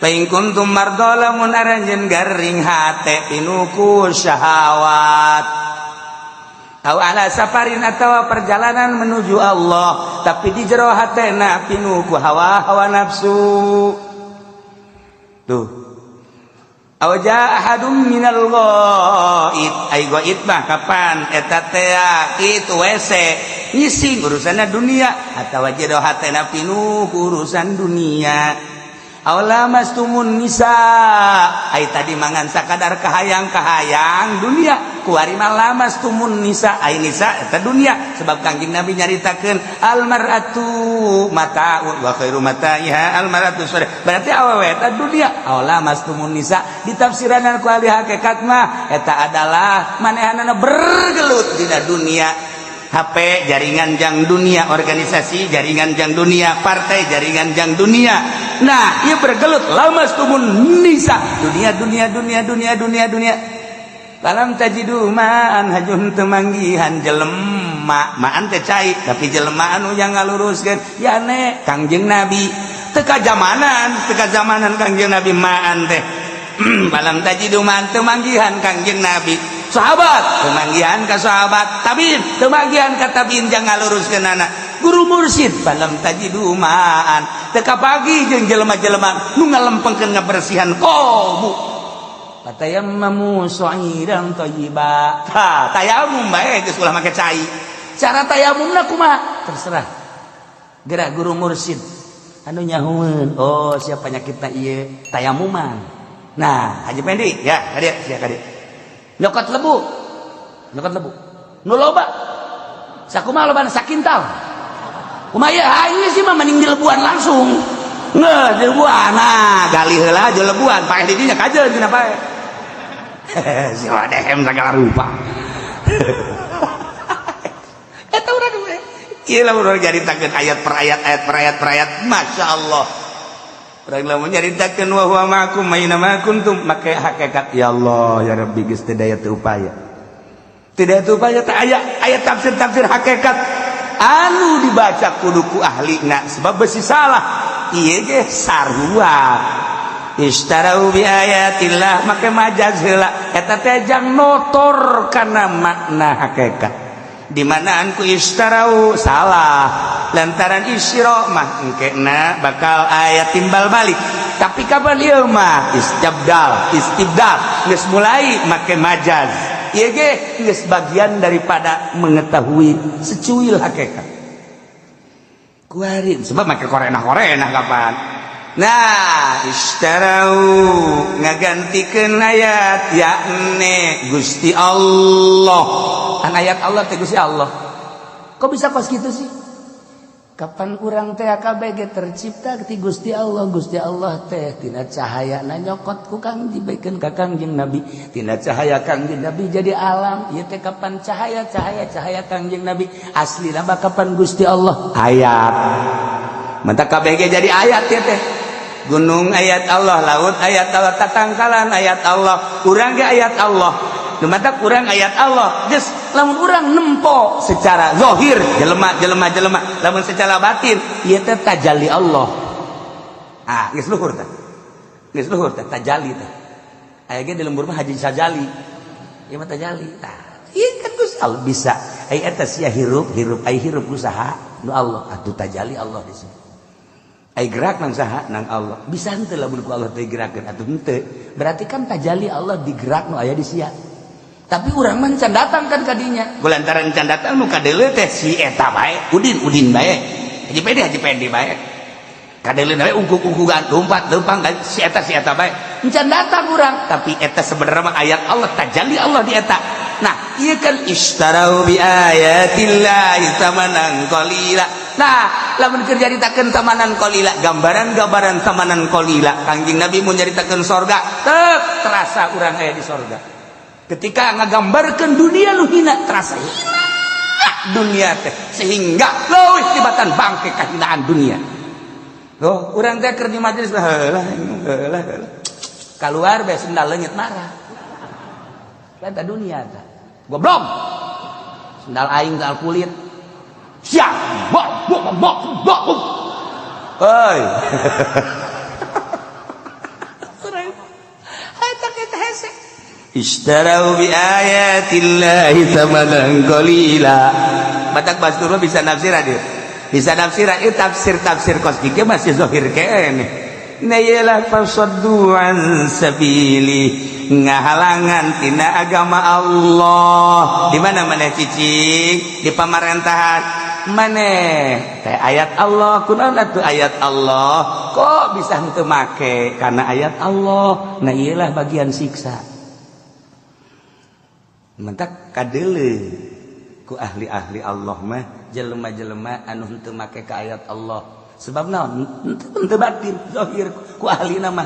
فإن كنتم مرضى, lamun aranjeun garing hate pinuh ku syahwat, أو على سفر atau perjalanan menuju Allah, tapi di jero hatena pinuh ku hawa hawa nafsu tuh, أو جاء أحد من الغائط, ai ghaid mah kapan eta teh kitu WC ngising, urusanna dunia, atawa jero hatena pinuh ku urusan dunia, أو لامستم النساء, ai tadi mangan sakadar kahayang-kahayang dunia, kuari mah لامستم النساء, ai nisa eta dunia, sebab Kangjeng Nabi nyaritakeun المرأة متاع وخير متاعها المرأة الصالحة. Berarti awewe eta dunia. أو لامستم النساء ditafsiranan ku ahli hakikat mah eta adalah manehanana bergelut dina dunia. HP jaringan jang dunia, organisasi jaringan jang dunia, partai jaringan jang dunia. Nah, ia bergelut لامستم النساء, dunia, dunia, dunia, dunia, dunia, dunia. فلم تجدوا ماء, hajun teu manggihan jelema, ماء teh cai, tapi jelema anu yang ngaluruskeun ya ne Kangjeng Nabi teu kajamanan, teu kajamanan Kangjeng Nabi ماء teh. فلم تجدوا ماء, teu manggihan Kangjeng Nabi, sahabat teu manggihan ka sahabat, tabiin teu manggihan ka tabiin jang ngaluruskeun anak guru mursyid. فلم تجدوا ماء, teu kapagi jeung jelema-jelema nu ngalempengkeun ngabersihan kolbu. Fatayammamu sha'idan thayyiba. Tah, tayamum bae geus ulah make cai. Cara tayamumna kumaha? Terserah. Gerak guru mursid anu nyahueun, oh siapa penyakitna ieu tayamuman. Nah, Haji Pendi ya, kadieu sia kadieu. Nyokot lebu. Nyokot lebu. Nu loba. Sakumaha lobana sakintal. Kumaha ieu aing sih mah mending dilebuan langsung. Nggak, dilebuan. Nah, gali heula aja lebuan, paeh di dinya kajeun cenah paeh. Si wadehem segala rupa. Eta urang we. Ieu lamun urang nyaritakeun ayat per ayat, ayat per ayat per ayat, Masya Allah. Urang lamun nyaritakeun wa huwa ma'akum aina ma kuntum, make hakikat ya Allah ya Rabbi geus teu daya teu upaya. Tidak teu upaya teh aya ayat tafsir-tafsir hakikat anu dibaca kudu ku ahlina sebab besi salah. Ieu ge sarua. Ishtarau bi ayatillah make majaz heula eta teh jang notor kana makna hakikat. Di manaan ku ishtarau salah lantaran isyra mah engkena bakal aya timbal balik. Tapi kapan ieu mah istibdal, istibdal geus mulai make majaz. Ieu ge geus bagian daripada mengetahui secuil hakikat. Kuarin sebab make korenah-korenah kapan. Nah, ishtarau ngagantikeun ayat yakni Gusti Allah. An ayat Allah teh Gusti Allah. Kok bisa pas gitu sih? Kapan urang teh KBG tercipta ti Gusti Allah, Gusti Allah teh tina cahaya na nyokot ku Kang dibaikeun ka Kangjeng Nabi. Tina cahaya Kangjeng Nabi jadi alam. Ieu teh kapan cahaya cahaya cahaya Kangjeng Nabi aslina mah kapan Gusti Allah ayat. Mentak KBG jadi ayat ya teh. Gunung ayat Allah, laut ayat Allah, tatangkalan ayat Allah, urang ge ayat Allah. Nu matak urang ayat Allah. Geus lamun urang nempo secara zahir jelema jelema jelema, lamun secara batin ieu teh tajalli Allah. Ah, geus luhur teh. Geus luhur teh tajalli teh. Aya ge di lembur mah Haji Sajali. Ieu mah tajalli. Tah, ieu kan Gusti Allah bisa. Ai eta sia hirup, hirup ai hirup usaha nu Allah atuh tajalli Allah di sini. Ai gerak nang saha nang Allah. Bisa henteu lamun ku Allah teh gerakeun atuh henteu. Berarti kan tajalli Allah digerak nu aya di sia. Tapi urang mah can datang kan kadinya. Kulantaran can datang nu kadeuleu teh si eta bae, Udin Udin bae. Haji Pedi Haji Pedi bae. Kadeuleu bae ungkuk-ungkukan lompat lempang si eta bae. Can datang urang, tapi eta sebenarnya mah ayat Allah tajalli Allah di eta. Nah, ieu kan ishtarau bi ayatillahi tsamanan qalila. Nah, lamun keur nyaritakeun tamanan qalila, gambaran-gambaran tamanan qalila, Kangjeng Nabi mun nyaritakeun sorga, tek terasa urang aya di sorga. Ketika ngagambarkeun dunia nu hina, terasa hina dunia teh sehingga leuwih tibatan bangke kahinaan dunia. Loh, urang teh keur di majelis heula heula heula. Kaluar bae sendal leungit marah. Eta dunia teh. Goblok. Sendal aing sendal kulit. Siap. Bok bok bok bok. Hei. Eta kita hese. Ishtarau bi ayatillahi tsamanan qalila. Batak bastur bisa nafsiran dia. Bisa nafsiran itu tafsir-tafsir kos kieu masih zahir keneh. Nah iyalah fasaddu an sabili ngahalangan tina agama Allah. Di mana maneh cicing? Di pamarentahan. Maneh teh ayat Allah kunaon atuh ayat Allah? Kok bisa henteu make? Karena ayat Allah. Nah iyalah bagian siksa. Mentak kadeuleu ku ahli-ahli Allah mah jelema-jelema anu henteu make ka ayat Allah. Sebab naon? Henteu batin zahir ku ahli nama.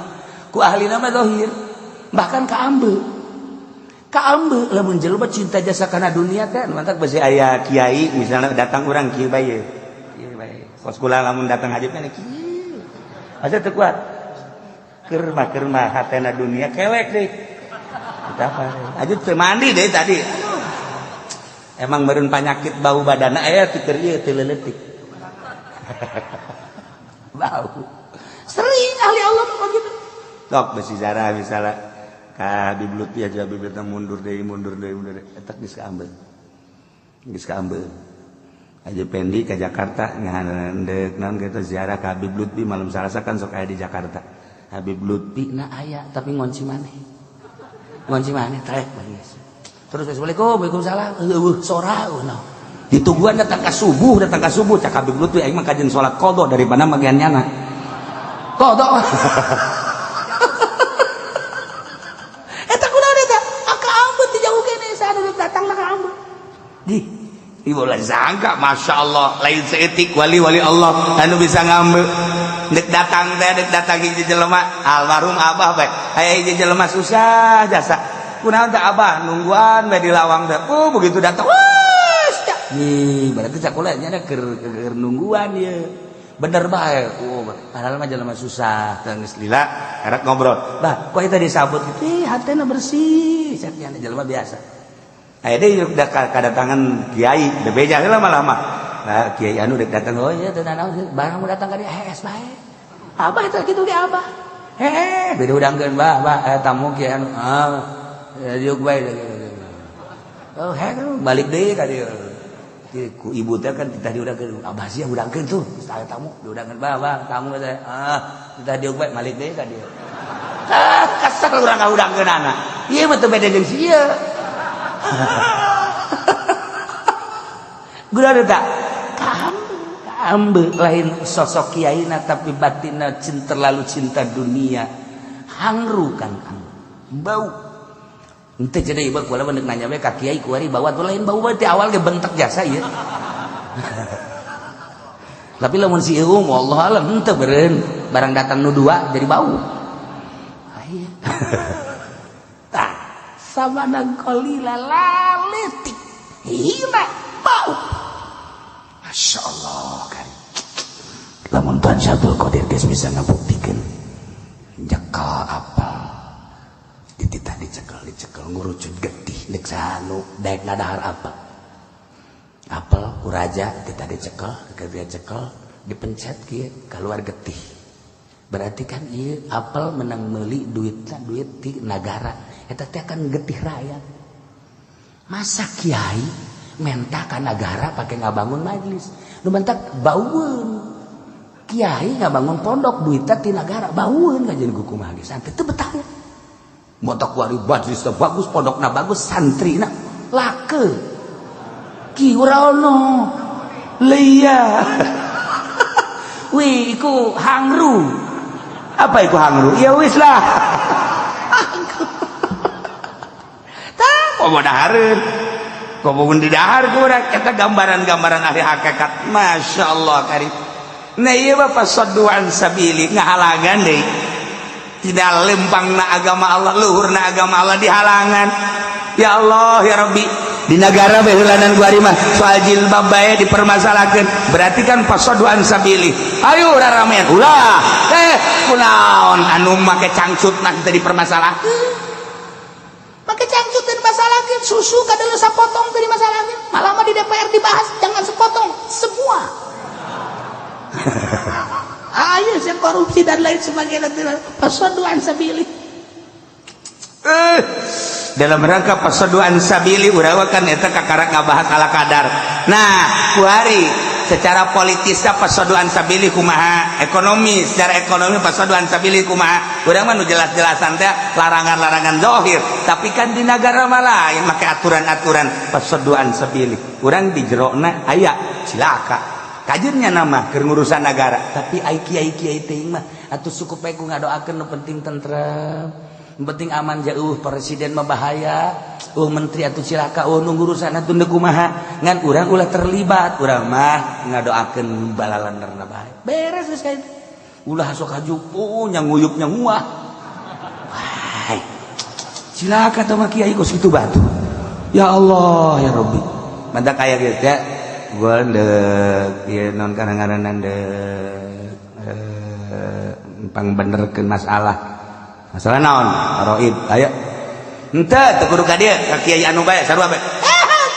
Ku ahli nama zahir. Bahkan ka ambe. Ka ambe lamun jelema cinta jasa kana dunia teh mantak besi aya kiai misalnya datang urang kieu bae. Kieu bae. Kos kula lamun datang haji mah kieu. Asa teu kuat. Keur mah hatena dunia kelek deui. Kita apa? Aja teu mandi deh tadi. Emang meureun panyakit bau badana aya ti keur ieu teu leuletik. Bau. Sering ahli Allah mah gitu. Sok besi zarah misalnya ka Habib Lutfi aja Habib Lutfi mundur deui mundur deui mundur deui eta geus kaambeul. Geus kaambeul. Haji Pendi ke Jakarta ngahandeuk naon kitu ziarah ka Habib Lutfi malam Salasa kan sok aya di Jakarta. Habib Lutfi na aya tapi ngonci maneh. Ngunci mana trek geus. Terus assalamualaikum, waalaikumsalam. Eueuh sora eueuh naon. Ditungguan datang ka subuh cak Habib Lutfi aing mah kajian salat qada daripada magian nyana. Qada. Eta kunaon eta? Aka ambet di jauh kene saha datang ka ambet. Di ibu ulah sangka, Masya Allah, lain seetik wali-wali Allah anu bisa ngambil. Dek datang teh, dek datang hiji jelema, almarhum abah bae. Aya hiji jelema susah jasa. Kunaon teh abah nungguan bae di lawang teh. Oh, begitu datang, wah, nih, berarti sakola nya keur nungguan ieu. Bener bae. Oh, padahal mah jelema susah. Teu geus lila, erek ngobrol. Bah, kok eta disabut gitu? Ih, hatena bersih. Cek nya jelema biasa. Aya deui udah kedatangan kiai, bebeja heula lama-lama. Nah, kiai anu dek datang, oh iya teu naon, barang mau datang ka dieu hees bae. Abah eta kitu ge abah. Heeh, beda udangkeun bah, bah tamu kiai anu. Ah, diuk bae. Oh, heh balik deui ka dieu. Ku ibu teh kan titah diudangkeun, abah sia udangkeun tuh, aya tamu diudangkeun bah, bah tamu teh. Ah, titah diuk bae balik deui ka dieu. Ah, kesel urang ka udangkeunana. Ieu mah teu beda jeung si ieu. Guna tak kambe lain sosok kiaina tapi batinna cinta, terlalu cinta dunia hangru kan bau ente jadi ieu kula mah nanya we ka kiai kuari bawa tuh lain bau teh awal ge bentek jasa ieu. Tapi lamun si ieu wallahu alam henteu beureun barang datang nu dua jadi bau. Tah samanan qalila laletik hina bau. Masya Allah kan lamun Tuhan Syabdul Qadir geus bisa ngabuktikeun nyekel apel dititah dicekel dicekel ngurucut getih deuk sanu daek ngadahar apel apel ku raja titah dicekel dia cekel dipencet kieu keluar getih. Berarti kan ieu apel menang meuli duitna duit di nagara eta teh kan getih rakyat. Masa kiai menta ka nagara pake ngabangun majlis nu mentak baueun kiai ngabangun pondok duitna ti nagara baueun kajian kumaha ge santri teu betah motok kuari majlis teh bagus pondokna bagus santrina lake ki ora ono leia. Wih iku hangru apa iku hangru ya wis lah. Tah komo dahareun komo di dahar kurang eta gambaran-gambaran ahli hakikat. Masya Allah karim. Nah ieu mah fasaddu an sabili ngahalangan deui tidak lempangna agama Allah luhurna agama Allah dihalangan. Ya Allah ya Rabbi di negara beheulanan gua mah soal jilbab bae dipermasalahkeun berarti kan fasaddu an sabili ayo raramean ulah kunaon anu make cangcut nah teu dipermasalahkeun make cangcut teu dimasalahkeun susu kadeuleus sapotong teu dimasalahkeun malah mah di DPR dibahas jangan sepotong semua. Ayo sih korupsi dan lain sebagainya fasaddu an sabili. Dalam rangka fasaddu an sabili urang kan eta kakara ngabahas ala kadar. Nah kuari secara politisnya fasaddu an sabili kumaha ekonomi secara ekonomi fasaddu an sabili kumaha urang mah nu jelas-jelasan teh larangan-larangan zahir tapi kan di nagara mah lain make aturan-aturan fasaddu an sabili urang di jerona aya cilaka kajennya nama keur ngurusan nagara tapi ai kiai-kiai teh mah atuh suku bae ku ngadoakeun nu penting tentrem penting aman jauh presiden mah bahaya menteri atau cilaka nu ngurusan atuh deuk kumaha ngan urang ulah terlibat urang mah ngadoakeun balalanderna bae beres geus ka itu ulah sok hajupu nya nguyupnya nguah wah cilaka teh mah kiai kos kitu batu. Ya Allah ya Rabbi mantak aya kieu teh gua deuk ieu non kadang-kadang deuk pangbenerkeun masalah masalah naon roib ayo henteu teu kudu ka dieu ka kiai anu bae sarua bae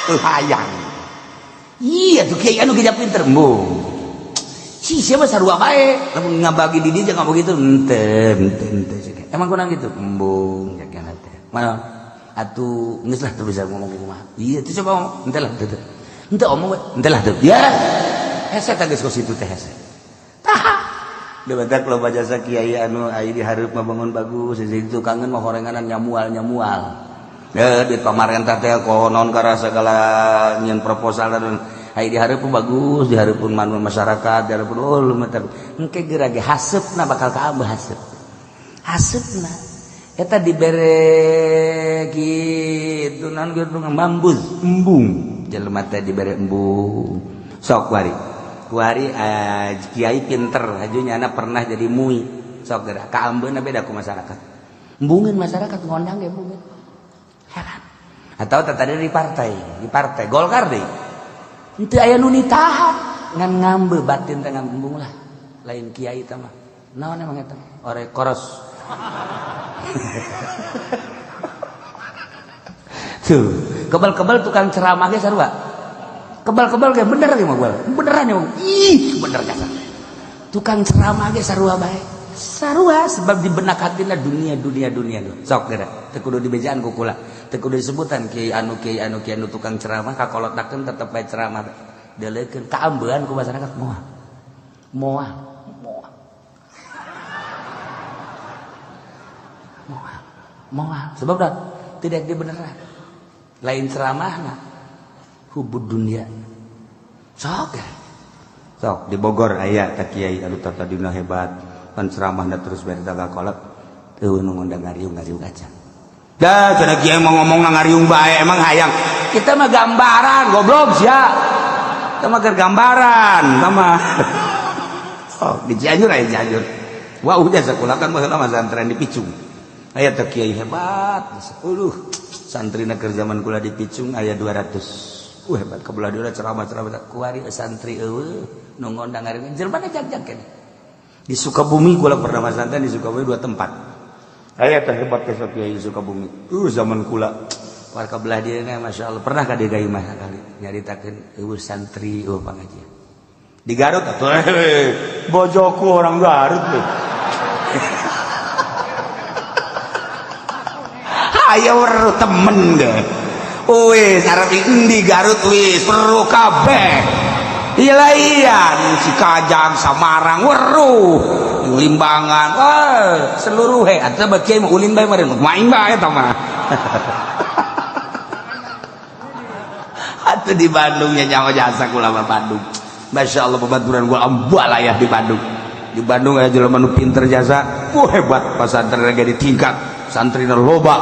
teu hayang iya tuh kiai anu geus pinter embung si siapa sarua bae lamun ngabagi di dieu jangan begitu henteu henteu henteu emang kurang gitu embung jaga teh mana atuh geus lah teu bisa ngomong kumaha iya teu coba ngomong henteu lah teu henteu omong we henteu lah teu ya hese teh geus kos kitu teh hese tah Debatak loba jasa kiai anu ai di hareup mah bangun bagus, di tukangeun mah horenganan nyamual-nyamual. Ya duit pamarentah teh konon karena segala nyian proposal dan ai di hareup bagus, di hareupeun manu masyarakat, di hareupeun oh lumayan. Engke geura ge haseupna bakal kaambeuh haseup. Haseupna eta dibere kitu naon kitu ngambus embung jelema teh dibere embung. Sok wari. Kuari kiai pinter haju nyana pernah jadi mui. Sok geura kaambeuna beda ku masyarakat. Embungeun masyarakat ngondang ge embungeun. Heran. Atau tadi di partai Golkar deh. Henteu aya nu nitahan ngan ngambe batin teh ngambung lah. Lain kiai teh mah. Naon emang eta? Ore koros. Tuh, kebal-kebal tukang ceramah ge sarua. Kebal-kebal ge bener ge mah beneran ya mah. Ih, bener jasa. Tukang ceramah ge sarua bae. Sarua sebab di benak hatina dunia dunia dunia. Sok geura teu kudu dibejaan ku kula. Teu kudu disebutan kiai anu kiai anu kiai anu tukang ceramah kakolotakeun tetep bae ceramah. Deuleukeun kaambean ku masyarakat moal. Moal, moal. Moal, moal. Sebab dah tidak dibeneran. Lain ceramahna hubud dunia. Sok ya. Sok di Bogor aya ka kiai anu tadina hebat. Pan ceramahna terus bari kakolot. Eueuh nu ngondang ngariung-ngariung aja. Dah cenah kiai mau ngomong ngariung bae emang hayang. Kita mah gambaran goblok sia. Kita mah keur gambaran sama. Sok di Cianjur aya Cianjur. Wah udah sakola kan baheula mah santren di Picung. Aya teh kiai hebat. Aduh, santrina keur zaman kula di Picung aya 200. Hebat kebelah dia ceramah-ceramah kuari santri eueuh nu ngondang ngariung jelema jag-jag keneh. Di Sukabumi kula pernah masantren di Sukabumi 2 tempat. Aya teh hebat teh kiai di Sukabumi. Zaman kula warga belah dieu Masya Allah pernah ka dieu mah sakali nyaritakeun eueuh santri eueuh pangajian. Di Garut atuh bojoku orang Garut tuh. Ayo weruh temen deh. Wis arep endi Garut wis weruh kabeh. Iya si Kajang Samarang weruh Limbangan wah seluruh he atuh bagi mah ulin bae meureun main bae eta mah. Atuh di Bandung nya nyawa jasa kula mah Bandung. Masya Allah babaturan gua ambalayah di Bandung. Di Bandung aya jelema nu pinter jasa, wah hebat pasantren ge ditingkat, santrina loba.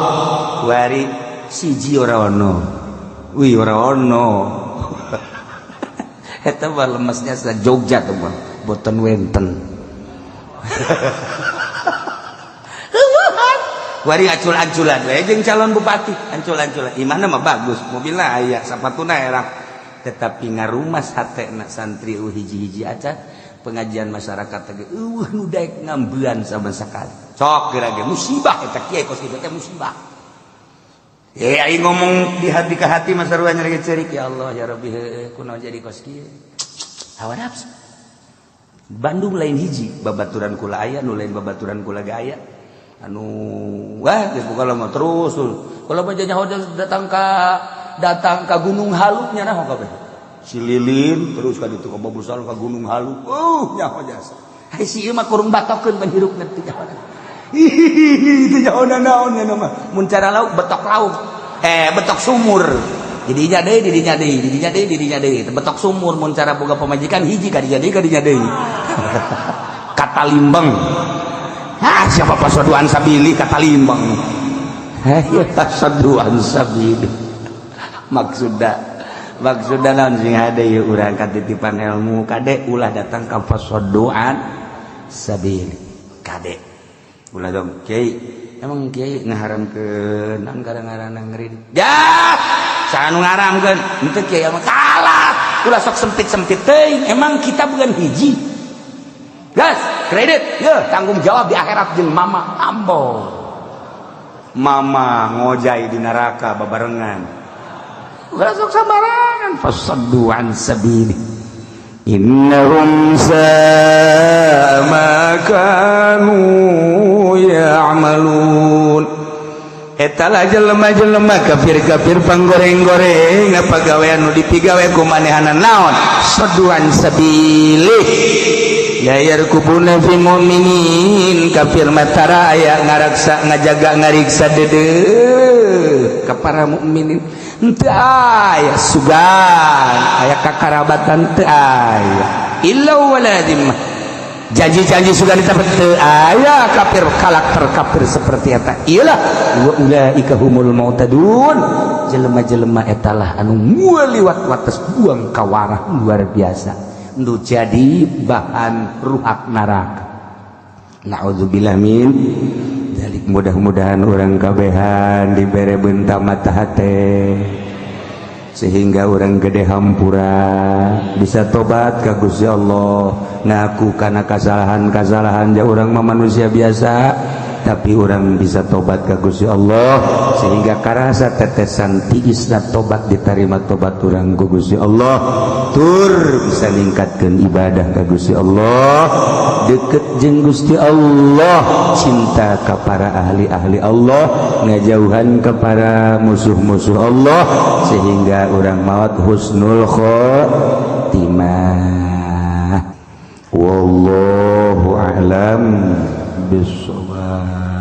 Kuari siji ora ono. Wih ora ono. Eta mah lemesnya sa Jogja tuh mah, boten wenten. Kuari acul-aculan we jeung calon bupati, ancul-anculan. Imahna mah bagus, mobilna aya, sapatuna erang. Tetapi ngarumas hatena santri hiji-hiji aja pengajian masyarakat teh eueuh nu daek ngambean sama sekali. Sok geura ge musibah eta kiai kos kitu teh musibah. Aing ngomong di hati ke hati mah sarua nyeri ceurik ya Allah ya Rabbi heueuh kunaon jadi kos kieu. Hawa nafsu. Bandung lain hiji babaturan kula aya nu lain babaturan kula ge aya. Anu wah geus buka mah terus. Kula mah nyaho datang ka Gunung Halu nya naon kabeh. Si Lilin terus ka ditu ka Babusal ka Gunung Halu. Nyaho jasa. Hai si ieu mah kurung batokeun ban hirupna teu nyaho. Hihihi teu nyaho naon nya mah. Mun cara lauk betok lauk. Betok sumur. Didinya deui, didinya deui, didinya deui, didinya deui. Betok sumur mun cara boga pamajikan hiji ka dinya deui, ka dinya deui. Kata limbeng. Ah siapa pasoduan sabili kata limbeng. Heh pasoduan sabili. Maksudna naon sing hade ieu urang katitipan ilmu kade ulah datang ka pasoduan sabili kade ulah dong kiai emang kiai ngaharamkeun naon gara-gara ngeureun ya saha nu ngaharamkeun henteu kiai mah kalah ulah sok sempit-sempit teuing emang kita bukan hiji gas kredit ye tanggung jawab di akhirat jeung mama ambo mama ngojai di neraka babarengan ulah sok sambarangan fasaddu an sabili innahum sa'a ma kanu ya'malun. Eta lah jelema-jelema kafir-kafir panggoreng-goreng apa gawean nu dipigawe ku manehana naon saduan sabili La yarqubuna fi mu'minin, kafir mah tara aya ngaraksa, ngajaga, ngariksa deudeuh ka para mukminin. Henteu aya sugan aya kakarabatan, teu aya illa wala dhimmah, janji-janji sugan ditepet, teu aya. Kafir, karakter kafir seperti eta iyalah. Wa ulaika humul mu'tadun, jelema-jelema etalah anu liwat wates, buang kawarah luar biasa nu jadi bahan ruhak neraka. Naudzubillah min dzalik. Mudah-mudahan urang kabehan dibere benta mata hate sehingga urang gede hampura, bisa tobat ka Gusti Allah, ngaku karena kesalahan-kesalahan. Ja urang mah manusia biasa, tapi urang bisa tobat ka Gusti Allah sehingga karasa tetesan tiisna tobat, diterima tobat urang ku Gusti Allah, tur bisa ningkatkan ibadah ka Gusti Allah, deket jeung Gusti Allah, cinta ka para ahli-ahli Allah, ngajauhan ke para musuh-musuh Allah, sehingga urang maut husnul khotimah. Wallahu a'lam bissawab.